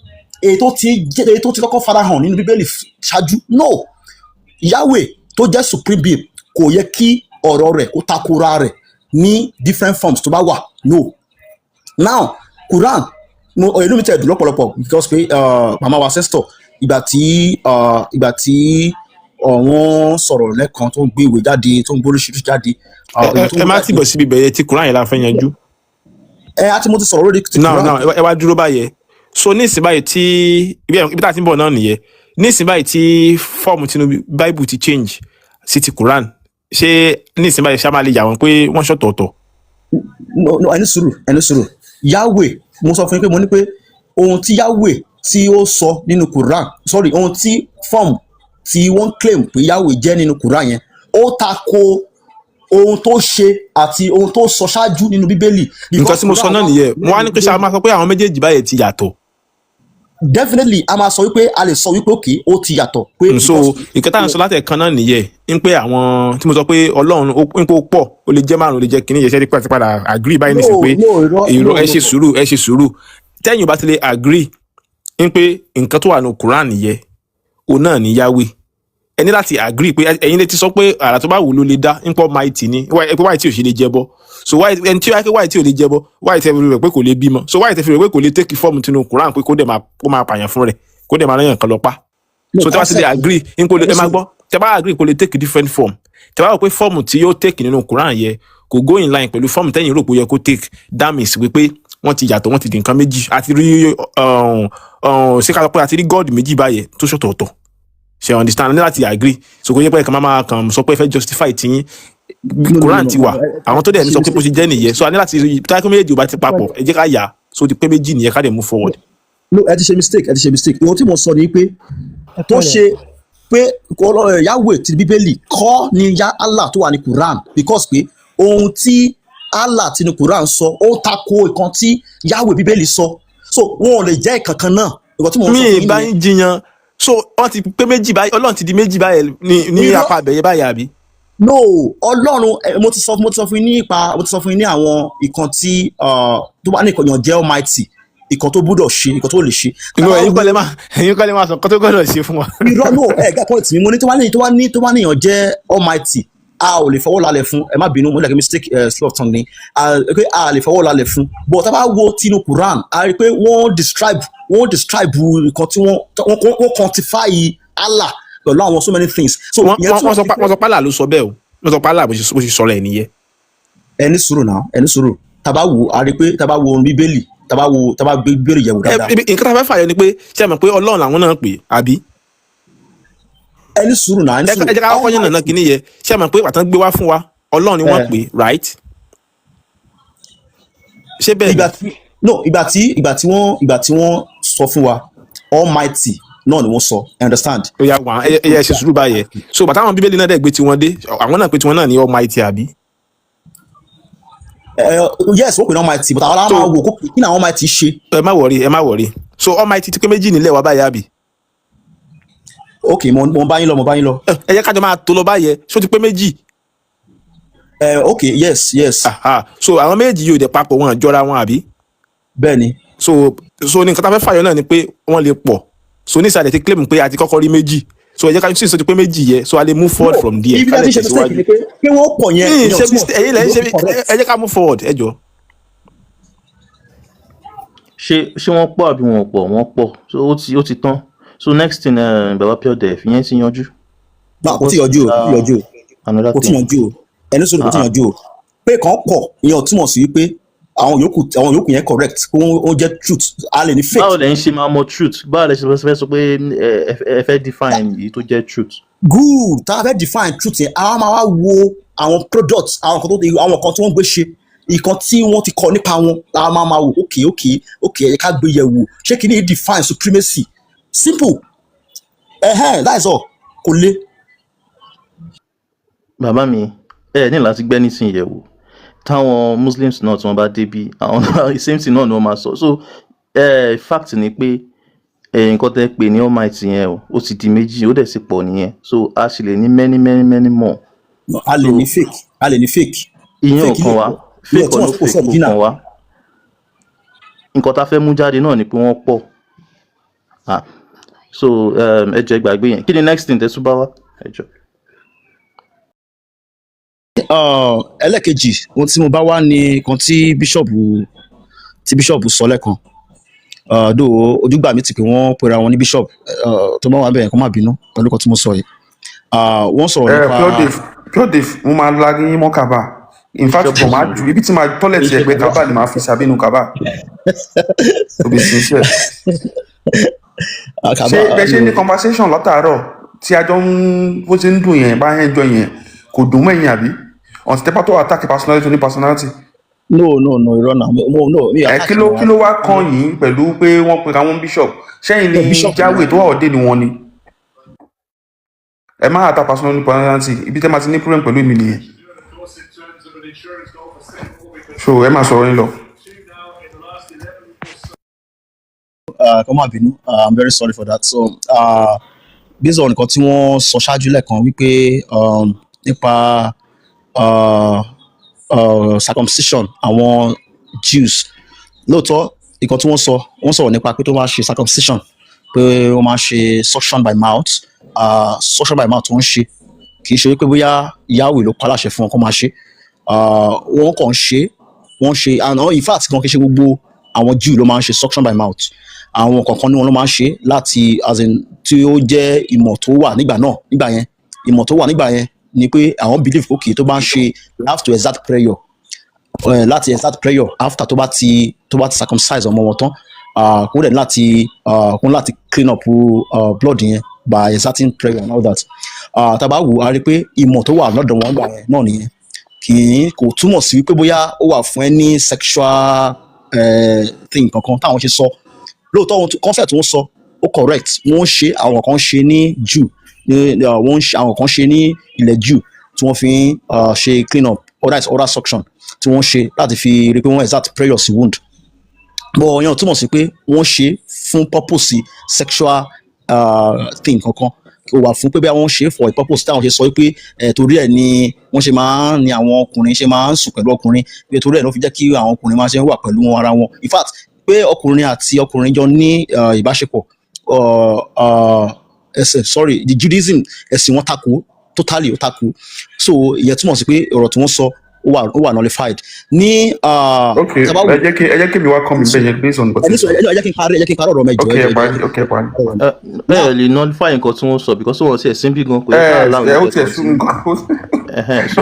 èyí tó ti kọ́kọ́ farahàn nínú Bíbélì ṣáájú? No. Yahweh tó jẹ́ supreme being, kò yẹ kí ọ̀rọ̀ rẹ̀ kó takora rẹ̀ ní different forms tó bá wà. No. Now, Quran, mo inú mi tẹ̀ dùn lọ́pọ̀lọpọ̀ because pé màmá wa ancestor, ìgbà tí wọ́n sọ̀rọ̀ lẹ́kan tó ń gbé ìwé jáde, tó ń gbé oríṣiríṣi jáde, Ẹ ìwé tó ń ẹ gbé má jáde. tìbọ̀ síbi bẹ̀yẹ tí Quran yẹn la fẹ́ yanjú. Ẹ àti mo ti sọ̀rọ̀ lórí ti Now Quran. Now, ẹ wá dúró báyẹn. So nísìnyí báyìí, tí ibi tá a ti ń bọ̀ náà nìyẹn, nísìnyí báyìí tí form tinú Bible ti change sí ti Quran, ṣé nísìnyí báyìí ṣá máa lè yà wọ́n pé wọ́n ṣọ̀tọ̀ọ̀tọ̀? No, ẹni sùúrù, ẹni sùúrù. Yahweh, mo sọ fún yín pé mo ní pé ohun tí Yahweh tí ó sọ nínú Quran, sorry, ohun tí form tí wọ́n claim pé Yahweh jẹ́ nínú Quran yẹn, ó tako ohun tó ṣe àti ohun tó sọ ṣáájú nínú Bíbélì. Nǹkan Because tí mo sọ Quran náà wà nìyẹn. Mo wá ní pé ṣá lẹ́yìn. Máa sọ pé àwọn méjèèjì báyìí ti yàtọ̀? Definitely, a máa sọ wípé, a lè sọ wípé okay, ó ti yàtọ̀ pé So because nǹkan tá à ń sọ látẹ̀kan náà nìyẹn, ń pé àwọn tí mo sọ pé Ọlọ́run ń pé ó pọ̀, ó lè jẹ́ márùn, ó lè jẹ́ kínní yẹn, ṣe é ti padà agree báyìí No. nísìnyí pé No, irọ́. irọ́. No. Ẹ No. ṣe sùúrù, ẹ ṣe sùúrù. Tẹ́yìn ò bá ti lè agree ń pé nǹkan tó wà ní Quran nìyẹn, òun náà ní Yahweh, ẹ ní láti agree pé ẹ̀yin lè ti sọ pé àrà tó bá wù ló lè dá, ń pọ̀ mighty ni pé why tí ò ṣe lè jẹbọ. So why ẹni tí wáyé, why tí ò lè jẹbọ, why tí ẹ fi rò pé kò lè bímọ, so why tí ẹ fi rò pé kò lè take form tinú Quran, pé kó dẹ̀ máa, kó máa pààyàn fún rẹ̀, kó dẹ̀ máa rán yàn kan lọ pa? No. So tí wàá ti lè Concept. agree ń kó lè, Ẹni ẹ máa sùúrù. gbọ́, tí a bá agree kó lè take different form, tí a bá rò pé form tí yóò take nínú Quran yẹ kò go in line pẹ̀lú form tẹ́yìn rò pé ó yẹ kó take, that means wípé wọ́n ti yàtọ̀, wọ́n ti di nǹkan méjì. Àti rí ṣé ká sọ pé àti rí God méjì báyẹn tó ṣọ̀tọ̀ọ̀tọ̀? Ṣe understand? Ní láti agree. So kò yẹ pé ẹ kàn máa kàn sọ pé ẹ fẹ́ justify tiyín. No, no, no, Quran no. ti wà, àwọn tó dẹ̀ ní Ṣe sọ pé bó mistake. ṣe jẹ́ nìyẹn. So a ní láti táyà pé méjèèjì ò bá ti papọ̀, ẹ jẹ́ ká yà á. So ó ti pé méjì nìyẹn, ká dẹ̀ move forward. No, ẹ ti ṣe mistake, ẹ ti ṣe mistake. Ohun tí mo sọ ni pé Ẹ tó pẹ̀lẹ́. ṣe pé Yahweh ti Bíbélì kọ́ ni ya Allah tó wà ní Quran, because pé ohun tí Allah ti ní Quran sọ, ó tako ìkan tí Yahweh Bíbélì sọ, so wọn ò lè jẹ́ ìkankan náà. Nǹkan tí mo sọ Mi fún ì yín bá nìyẹn. yín jiyàn. So wọ́n ti pé méjì báyìí, Ọlọ́run ti di méjì báyìí ní Irọ́. apá abẹ́yẹ báyìí, àbí? No, Ọlọ́run, mo ti sọ fún yín nípa, mo ti sọ fún yín ní àwọn ìkan tí tó bá ní ìkànnì jẹ́ Almighty, ìkan tó gbúdọ̀ ṣe, ìkan tó lè ṣe. Tá Ìwọ bá ẹ̀yin wo kọ́ lè máa sọ kọ́ tó gbọ́dọ̀ ṣe fún wa. Irọ́, no, ẹ get point mi. Mo ní tó bá níyàn jẹ́ Almighty, a ò lè fọwọ́ lálẹ̀ fún. Ẹ má bínú, mo ní like mistake, slip of tongue ni pé a lè fọwọ́ lálẹ̀ fún. But tá a bá wo tinú Quran, a rí i pé wọ́n describe nǹkan tí wọ́n quantify Allah pẹ̀lú àwọn so many things, so Wọ́n ìyẹn wọ́n túmọ̀ wọ́n sọ sí pé pé wọ́n sọ pálà ló sọ bẹ́ẹ̀ o. Wọ́n sọ pálà bó ṣe sọ̀rọ̀ ẹ̀ nìyẹn. Ẹ ní sùúrù náà, ẹ ní sùúrù. Tá a bá wo, a rí i pé tá a bá wo Bíbélì, tá a bá gbé Bíbélì yẹ̀wò dáadáa. Nǹkan tá a fẹ́ fàyọ ni pé, ṣé ẹ mọ̀ pé Ọlọ́run làwọn náà pè, àbí? Ẹ ní sùúrù náà, ẹ ní Ẹ sùúrù. ẹ jẹ́ ká kọ́kọ́ yànnà náà kínní yẹ. Ṣé ẹ mọ̀ pé pàtàkì gbé wá fún wa, Ọlọ́run ni wọ́n pè, right? Ṣé bẹ́ẹ̀ ni? Ìgbà tí, no, ìgbà tí wọ́n sọ fún wa, Almighty náà ni wọ́n sọ, you understand? Ó yá wà, ẹ ṣe sùúrù báyẹn. So bàtà àwọn Bíbélì náà dẹ̀ gbé tiwọn dé, àwọn náà pé tiwọn náà ní Almighty, àbí? Yes, wọ́n pè ní Almighty, but àwọn So máa wò kó kí ni àwọn Almighty ṣe. Ẹ má worry, ẹ má worry. So Almighty ti pé méjì nílẹ̀ wa báyìí, àbí? Ok, mo bá yín lọ, mo bá yín lọ. Ẹ jẹ́ kájọ máa tó lọ báyẹn. So ti pé méjì? Ok, yes. Aha. So àwọn méjì yóò dẹ̀ papọ̀, wọn jọra wọn, àbí? Bẹ́ẹ̀ ni. So ní nǹkan tá a fẹ́ fàyọ náà ni pé wọ́n lè pọ̀. So ní ìsàlẹ̀ ti claim pé a ti kọ́kọ́ rí méjì, so ẹ jẹ́ ká sí ìsọ ti pé méjì yẹ, so a lè move forward No, from there, ibi ká tí a lè ti ṣe mistake tẹ̀síwájú. ni pé wọ́n pọ̀ yẹn, Mi ì ìyẹn ò ṣe túmọ̀ mistake, ẹ̀yin lẹ ń ìyẹn ṣe ò correct. Ẹ jẹ́ ká move forward, ẹ jọ. Ṣé wọ́n pọ̀ àbí wọn ò pọ̀? Wọ́n pọ̀. So ó ti tán. So next thing, Baba Pure Def, ìyẹn ti yanjú. Náà kò tí yanjú o, kò tí yanjú o. Another Kò tí thing. yanjú o, ẹni sọ̀rọ̀, kò tí Ah, ah. yanjú o. Pé kan pọ̀, ìyẹn ò túmọ̀ sí wípé àwọn yòókù yẹn correct, kó ó jẹ́ truth. A lè ní fake. Báwo lẹ ń ṣe máa mọ truth? Báwo lẹ ṣe fẹ́ sọ pé ẹ fẹ́ define èyí tó jẹ́ truth? Good. Tá a fẹ́ define truth yẹn, àwọn máa wá wo àwọn products, àwọn kan tí wọ́n gbé ṣe, ìkan tí wọ́n ti kọ nípa wọn la máa wò. Ok, ẹ ká gbé yẹ̀ wò, ṣé kí ni define supremacy? Simple. Ẹhẹ́n, that is all, kò le. Bàbá mi, ẹ ní láti gbẹ́ nísìnyí yẹ̀ wò. Táwọn Muslims náà tí wọ́n bá débí, àwọn same thing náà ni wọ́n máa sọ. So fact ni pé nǹkan tẹ́ pè ní Almighty yẹn o, ó ti di méjì, ó dẹ̀ sì pọ̀ nìyẹn. So a sì lè ní many, many, many more. No, a lè So ní fake, a lè ní fake. Ìyẹn ò Fake kàn lè wá. pọ̀, ìyẹn ò Fake or túmọ̀ no sí kò sí fake, kò original. kàn wá. Nǹkan tá a fẹ́ mú jáde náà ni pé wọ́n pọ̀. Ah, so ẹ jọ̀ọ́, ẹ gbàgbé yẹn. Kí ni next thing tẹ́ tún bá wá? Ẹ jọ̀ọ́. Ẹlẹ́kejì ohun tí mo bá wá ní kan tí bishop sọ lẹ́kan, though ojúgbà mi ti pé wọ́n pera wọn ní bishop, tó bá wà bẹ́ẹ̀, kó má bínú pẹ̀lú kan tí mo sọ yìí. Wọ́n sọ̀rọ̀ Ẹ nípa Pure Dave, Pure Dave, mo máa la yín mọ́ kaba. In fact, Bishop mo máa ju ibi tí máa toilet ẹgbẹ́ kaba ni màá fi sábẹ́nu kaba, to be sincere. Kaba. Ṣé bẹ ṣe ní conversation látàárọ̀ tí a jọ ń bó ṣe ń dùn yẹn, bá yẹn jọ yẹn kò dùn mọ́ ẹ̀yìn, àbí until tẹ́pá tó attack personality ní personality? No, irọ́ náà, mo no mi Ẹ attack kí ló wọn. Kí ló wá kàn yín pẹ̀lú pé wọ́n pe àwọn bishop sẹ́yìn No, ní bishop ni jáwé tó wà ọ̀dẹ́ ni wọ́n ni ẹ má attack personality ní personality. Ibi tẹ́ máa ti ní problem pẹ̀lú èmi nìyẹn. So ẹ máa sọ̀rọ̀ yín lọ. Kó má bínú, I'm very sorry for that. So based on nǹkan tí wọ́n sọ ṣáájú lẹ́ẹ̀kan wípé nípa circumcision àwọn Jews, lóòótọ́ nǹkan tí wọ́n sọ, wọ́n sọ̀rọ̀ nípa pé tó máa ṣe circumcision, pé wọ́n máa ṣe suction by mouth. Suction by mouth tó ń ṣe, kì í ṣe wípé bóyá Yahweh ló pa láṣẹ fún wọn kó máa ṣe. Wọ́n kàn ń ṣe, wọ́n ṣe, and in fact gan, kì í ṣe gbogbo àwọn Jew ló máa ń ṣe suction by mouth. Àwọn kọ̀ọ̀kan ní wọn ló máa ń ṣe láti, as in, tí ó jẹ́ ìmọ̀ tó wà nígbà náà, nígbà yẹn. Ìmọ̀ tó wà nígbà yẹn ni pé àwọn believe, okay, tó bá ń ṣe, you have to exert prayer, láti exert prayer after tó bá ti circumcise ọmọ wọn tán, kó dẹ̀ láti kó láti clean up blood yẹn by exerting prayer and all that. Tá a bá wò, a rí pé ìmọ̀ tó wà lọ́dọ̀ wọn gbà yẹn náà nìyẹn. Kì í, kò túmọ̀ sí wípé bóyá ó wà fún any sexual thing kankan táwọn ṣe sọ. Lóòótọ́, ohun concept wọ́n sọ ó correct. Wọ́n ṣe, àwọn kan ṣe ní Jew ní wọ́n ṣe, àwọn kan ṣe ní ilẹ̀ Jew tí wọ́n fi ń ṣe clean up, oral oral suction tí wọ́n ṣe láti fi rí pé wọ́n exert pressure sí wound, but ìyẹn ò túmọ̀ sí pé wọ́n ṣe fún purpose sexual thing kankan. Kò wà fún pé bí wọ́n ṣe for a purpose táwọn ṣe sọ pé torí ẹ̀ ni wọ́n ṣe máa ń ní àwọn ọkùnrin ṣe máa ń sùn pẹ̀lú ọkùnrin, pé torí ẹ̀ ló fi jẹ́ kí àwọn ọkùnrin máa ṣe ń wà pẹ̀lú wọn ara wọn. In fact, pé ọkùnrin àti ọkùnrin jọ ní ìbáṣepọ̀, ẹsẹ̀, sorry, the Judaism, ẹ̀sìn wọn takò totally, ó takò. So ìyẹn túmọ̀ sí pé ọ̀rọ̀ tí wọ́n sọ ó wà nullified ní Ok. tá bá wò. Ẹ jẹ́ kí mi wá kọ́ mi bẹ́ẹ̀ yẹn based on what Ẹni you sọ, ẹ jẹ́ kí n parí, ẹ jẹ́ kí n parí ọ̀rọ̀ mẹ́jọ. Ok. Ẹ Ẹ jẹ́ parí, ok, ẹ parí. Ọ̀rọ̀ mi. Ẹ Now ẹ lè nullify nǹkan tí wọ́n sọ because wọ́n ti ẹ̀ síbí gan, kò yẹ ẹ ká allow ẹ ó yín tiẹ̀ kẹ́ sún continue. nǹkan. Ẹhẹ́n, so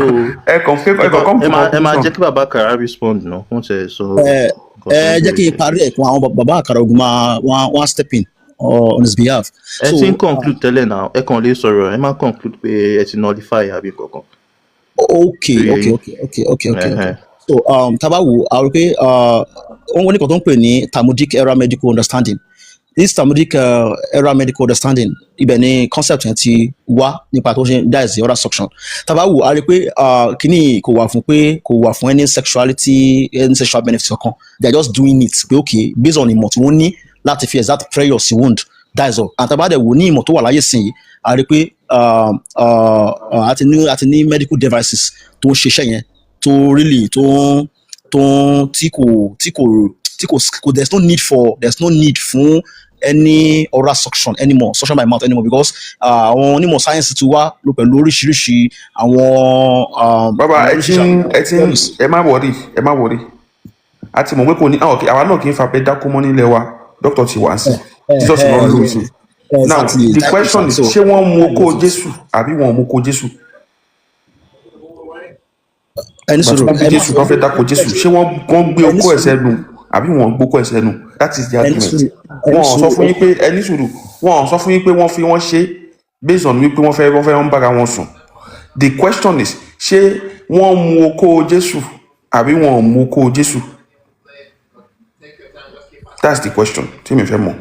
Ẹ kàn fẹ́ ẹ ẹ kàn máa come ẹ to máa ẹ máa conclusion. jẹ́ kí bàbá Kàrá respond náà, wọ́n ti sọ ẹ nǹkan tó ẹ ń jẹ́ kí béèrè. n parí ẹ̀kún àwọn bàbá àkàrà ogun máa wọ́n á step in on his behalf. Ẹ So ti ń conclude tẹ́lẹ̀ náà, ẹ kàn lè sọ̀rọ̀, ẹ má conclude pé ẹ ti nullify àbí kankan. Okay. Tó yẹ Okay. yín. Okay. Ẹhẹ́n. So tá bá wò, a rí pé wọ́n ní kan tó ń pè ní Talmudic era medical understanding. This Talmudic era medical understanding, ibẹ̀ ni concept yẹn ti wá nípa tó ṣe, that is the oral suction. Tá bá wò, a rí pé kíní kò wà fún pé kò wà fún any sexuality, any sexual benefit kankan. They are just doing it pé okay, based on ìmọ̀ tí wọ́n ní láti fi exert pressure sí wound, that is all. And tá bá dẹ̀ wò ní ìmọ̀ tó wà láyé sìn yìí, a rí pé a ti ní medical devices tó ń ṣiṣẹ́ yẹn, tó really tó ń tí kò there's no need fún any oral suction anymore, suction by mouth anymore, because àwọn onímọ̀ sáyẹ́nsì ti wá ló pẹ̀lú oríṣiríṣi àwọn Bàbá, àwọn ẹ ti oríṣiríṣi ń àwọn ẹ ti ń theories. Ẹ má worry, ẹ má worry. A ti mọ̀ pé kò ní ah, ok, àwa náà kì í fapẹ́ dákú mọ́ nílẹ̀ wa. Doctor ti wá sí, Jesus náà lò sí now. Exactly. The Thank you, question sir. is, So ṣé wọ́n mú okó Jésù àbí wọ́n ò mú okó Jésù? Ẹni Ìgbà tí sọ̀rọ̀ wọ́n bí ẹ má Jésù, tó fẹ́ dákó Jésù, ṣé wọ́n gbé ẹni okó ẹ̀ sọ̀rọ̀ sẹ́nu àbí wọ́n gbókó ẹ̀ sẹ́nu? That is the ẹni argument. sọ̀rọ̀ ẹni Wọ́n ò sọ sọ̀rọ̀ fún yín pé, ẹni sùúrù, wọ́n ò sọ fún yín pé wọ́n fi wọ́n ṣe based on wípé wọ́n fẹ́ ń bára wọn sùn. The question is, ṣé wọ́n mú okó Jésù àbí wọ́n ò mú okó Jésù? That's the question tí mi fẹ́ mọ̀.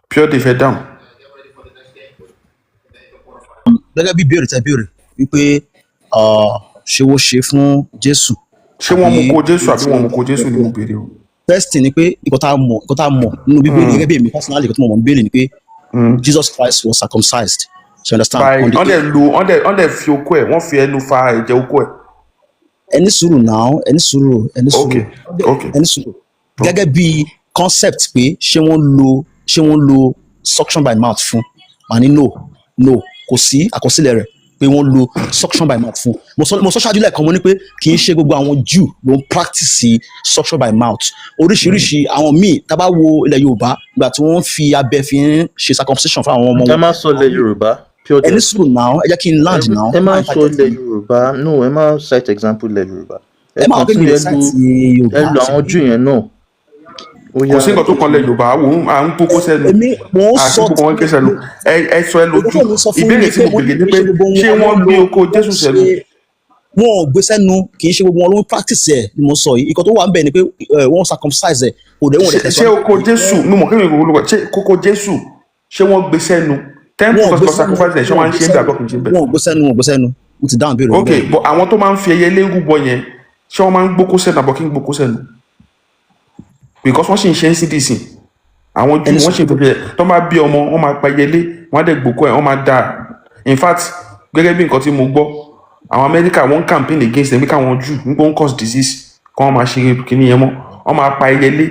Pure day fẹ́ dáhùn. Gẹ́gẹ́ bí ìbéèrè tẹ́ béèrè wípé ṣé wọ́n ṣe fún Jésù Ṣé wọ́n àbí mú okó Jésù àbí wọ́n mú okó Jésù ni mo béèrè o. First thing ni pé nǹkan tá a mọ̀ nínú Bíbélì, gẹ́gẹ́ bí èmi personally, nǹkan tí mo mọ̀ nínú Bíbélì ni pé Jesus Christ was circumcised, you understand? By On the wọ́n dẹ̀ lu wọ́n dẹ̀ fi okó ẹ̀, wọ́n fi ẹnu fa ẹ̀jẹ̀ okó ẹ̀. Ẹni sùúrù now, ẹni sùúrù, ẹni sùúrù. Ok. Ẹni sùúrù. Gẹ́gẹ́ bí concept pé ṣé wọ́n lo suction by mouth fún, màá ní no, no, kò sí àkọsílẹ̀ rẹ̀ pé wọ́n lo suction by mouth fún. Mo sọ ṣáájú lẹ́ẹ̀kan, mo ní pé kì í ṣe gbogbo àwọn Jew ló ń practice suction by mouth. Oríṣiríṣi àwọn míì, tá a bá wo ilẹ̀ Yorùbá, ìgbà tí wọ́n fi abẹ fi ń ṣe circumcision fún àwọn ọmọ Ẹ wọn. má sọ ilẹ̀ Yorùbá, pure Ẹni death. sùúrù now, ẹ jẹ́ kí n land now. Ẹ Ẹ má má sọ interject ilẹ̀ mi. Yorùbá, no, ẹ má cite example ilẹ̀ Yorùbá. Ẹ Ẹ máa pé mi continue. lè Ẹ lo cite ẹ Yorùbá lo àwọn ṣebí. Jew yẹn náà ó Kò yá. sí nǹkan tó kan lẹ̀ Yorùbá wò ó, à ń gbókó sẹ́nu Èmi mò ń àti sọ gbogbo wọn ké sẹ́nu. Ẹ sọ ẹ nǹkan lójú. tó ń sọ fún yín Ìbéèrè ni tí pé mo mo ní béèrè ni kì í pé ṣe gbogbo ṣé wọn ló wọ́n ń gbé lo okó wọ́n Jésù ṣe sẹ́nu? Wọn ò gbé sẹ́nu. Kì í ṣe gbogbo wọn ló ń practice ẹ̀ ni mo sọ yìí. Nǹkan tó wà ń bẹ̀ ni pé wọ́n circumcise ẹ̀, kò dẹ̀ wọ́n dẹ̀ Ṣé tẹ̀síwájú. Okó Jésù, mo mọ̀ kéwìn gbogbo, ṣé kókó Jésù, ṣé wọ́n gbé sẹ́nu temple Wọn ò tó gbé ti lọ sẹ́nu. sacrifice ẹ̀, ṣé Wọn wọ́n ò ń gbé ṣe ń bẹ̀ sẹ́nu. àbọ̀ kì í ṣe ń bẹ̀? Wọn ò gbé sẹ́nu, wọn ò gbé sẹ́nu. Mo ti dáhùn ìbéèrè Ok, bẹ́ẹ̀. but àwọn tó máa ń fi ẹyẹ lérú bọ yẹn, ṣé wọ́n máa ń gbókó sẹ́nu àbọ̀ kí ń gbókó sẹ́nu? Because wọ́n sì ń ṣe ń sí dìsìn àwọn Júù Ẹni wọ́n sì ń sùúrù. fi tó máa bí ọmọ, wọ́n máa pa ẹyẹlé, wọ́n á dẹ̀ gbókó ẹ̀, wọ́n máa dà. In fact, gẹ́gẹ́ bí nǹkan tí mo gbọ́, àwọn Amẹ́ríkà wọ́n ń campaign against them pé káwọn Júù nígbà ń cause disease kí wọ́n máa ṣe kíní yẹn mọ́. Wọ́n máa pa ẹyẹlé.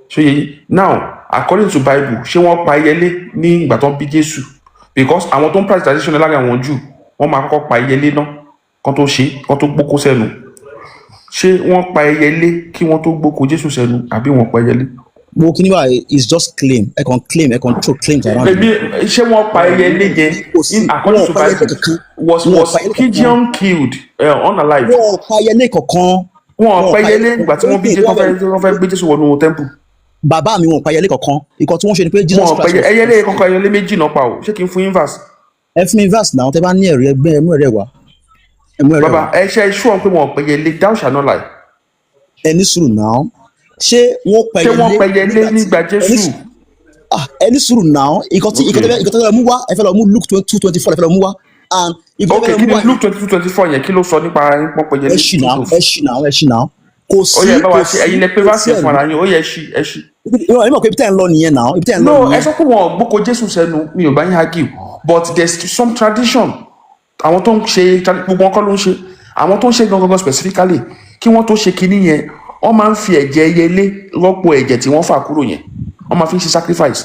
Ṣó yẹ yín? Now, according to Bible, ṣé wọ́n pa ẹyẹlé ní ìgbà tó ń bí Jésù? Because àwọn tó ń practice tradition lára àwọn Júù, wọ́n máa kọ́kọ́ pa ẹyẹlé náà kán tó ṣe, kán tó gbókó sẹ́nu. Ṣé wọ́n pa ẹyẹlé kí wọ́n tó gbókó Jésù sẹ́nu àbí wọ́n pa ẹyẹlé? Mo kí ni báyìí is just claim, ẹ kàn claim, ẹ kàn throw claims around Èmi me. ṣé wọ́n pa ẹyẹlé yẹn Kò sí in wọn according ò to pa ẹyẹlé Bible kankan. was Wọn ò was pa ẹyẹlé kankan. pigeon killed unalive? Wọn ò pa ẹyẹlé kankan. Wọn ò Wọn ò pa pa ẹyẹlé ẹyẹlé ìgbà tí wọ́n bí kankan. Jésù, wọ́n fẹ́ gbé Jésù wọnú temple? Bàbá mi, wọn ò pa ẹyẹlé kankan. Nǹkan tí wọ́n ṣe ni pé Wọn Jesus ò pa Christ was ẹyẹlé kankan. Ẹyẹlé méjì náà pa o. Ṣé kí n fún yín verse? Ẹ fún mi verse náà. Tẹ bá ní ẹ̀rí, ẹgbẹ́ ẹ mú ẹ̀rí ẹ̀ wá, ẹ mú ẹ̀rí ẹ̀ Bàbá, wá. ẹ ṣe sure pé wọn ò pẹyẹlé? Thou shall not lie. Ẹ ní sùúrù náà. Ṣé wọ́n Ṣé wọ́n pẹyẹlé pẹyẹlé nígbà tí nígbà ẹ ní Jésù? Ah, ẹ ní sùúrù náà. Nǹkan tí nǹkan tẹ́fẹ́, nǹkan tẹ́fẹ́ mú wá, ẹ fẹ́ lọ mú Luke 22:24, ẹ fẹ́ lọ mú wá, and nǹkan Ok, tẹ́fẹ́ lọ kí mú ni wá. Luke 22:24 yẹn, kí ló sọ nípa pọ́n Ẹ pẹyẹlé? ṣì náà, Two ẹ ṣì náà, ẹ ṣì náà. Kò Ó sí yẹ ẹ bá kò wa ṣe. sí Ẹ̀yin lẹ pé kò verse sí yẹn ẹ̀rí. fún ara yín. Ó yẹ, ẹ ṣí, ẹ ṣí. Ẹ mọ̀ pé ibi tẹ́ ń lọ nìyẹn náà, ibi tẹ́ ń lọ No, ẹ nìyẹn. sọ pé wọn ò gbóko Jésù sẹ́nu, mi ò bá yín argue, but there's some tradition, àwọn tó ń ṣe gbogbo wọn kọ́ ló ń ṣe, àwọn tó ń ṣe gangan specifically, kí wọ́n tó ṣe kinní yẹn, wọ́n máa ń fi ẹ̀jẹ̀ ẹyẹlé rọ́pò ẹ̀jẹ̀ tí wọ́n fà kúrò yẹn. Wọ́n máa fi ń ṣe sacrifice.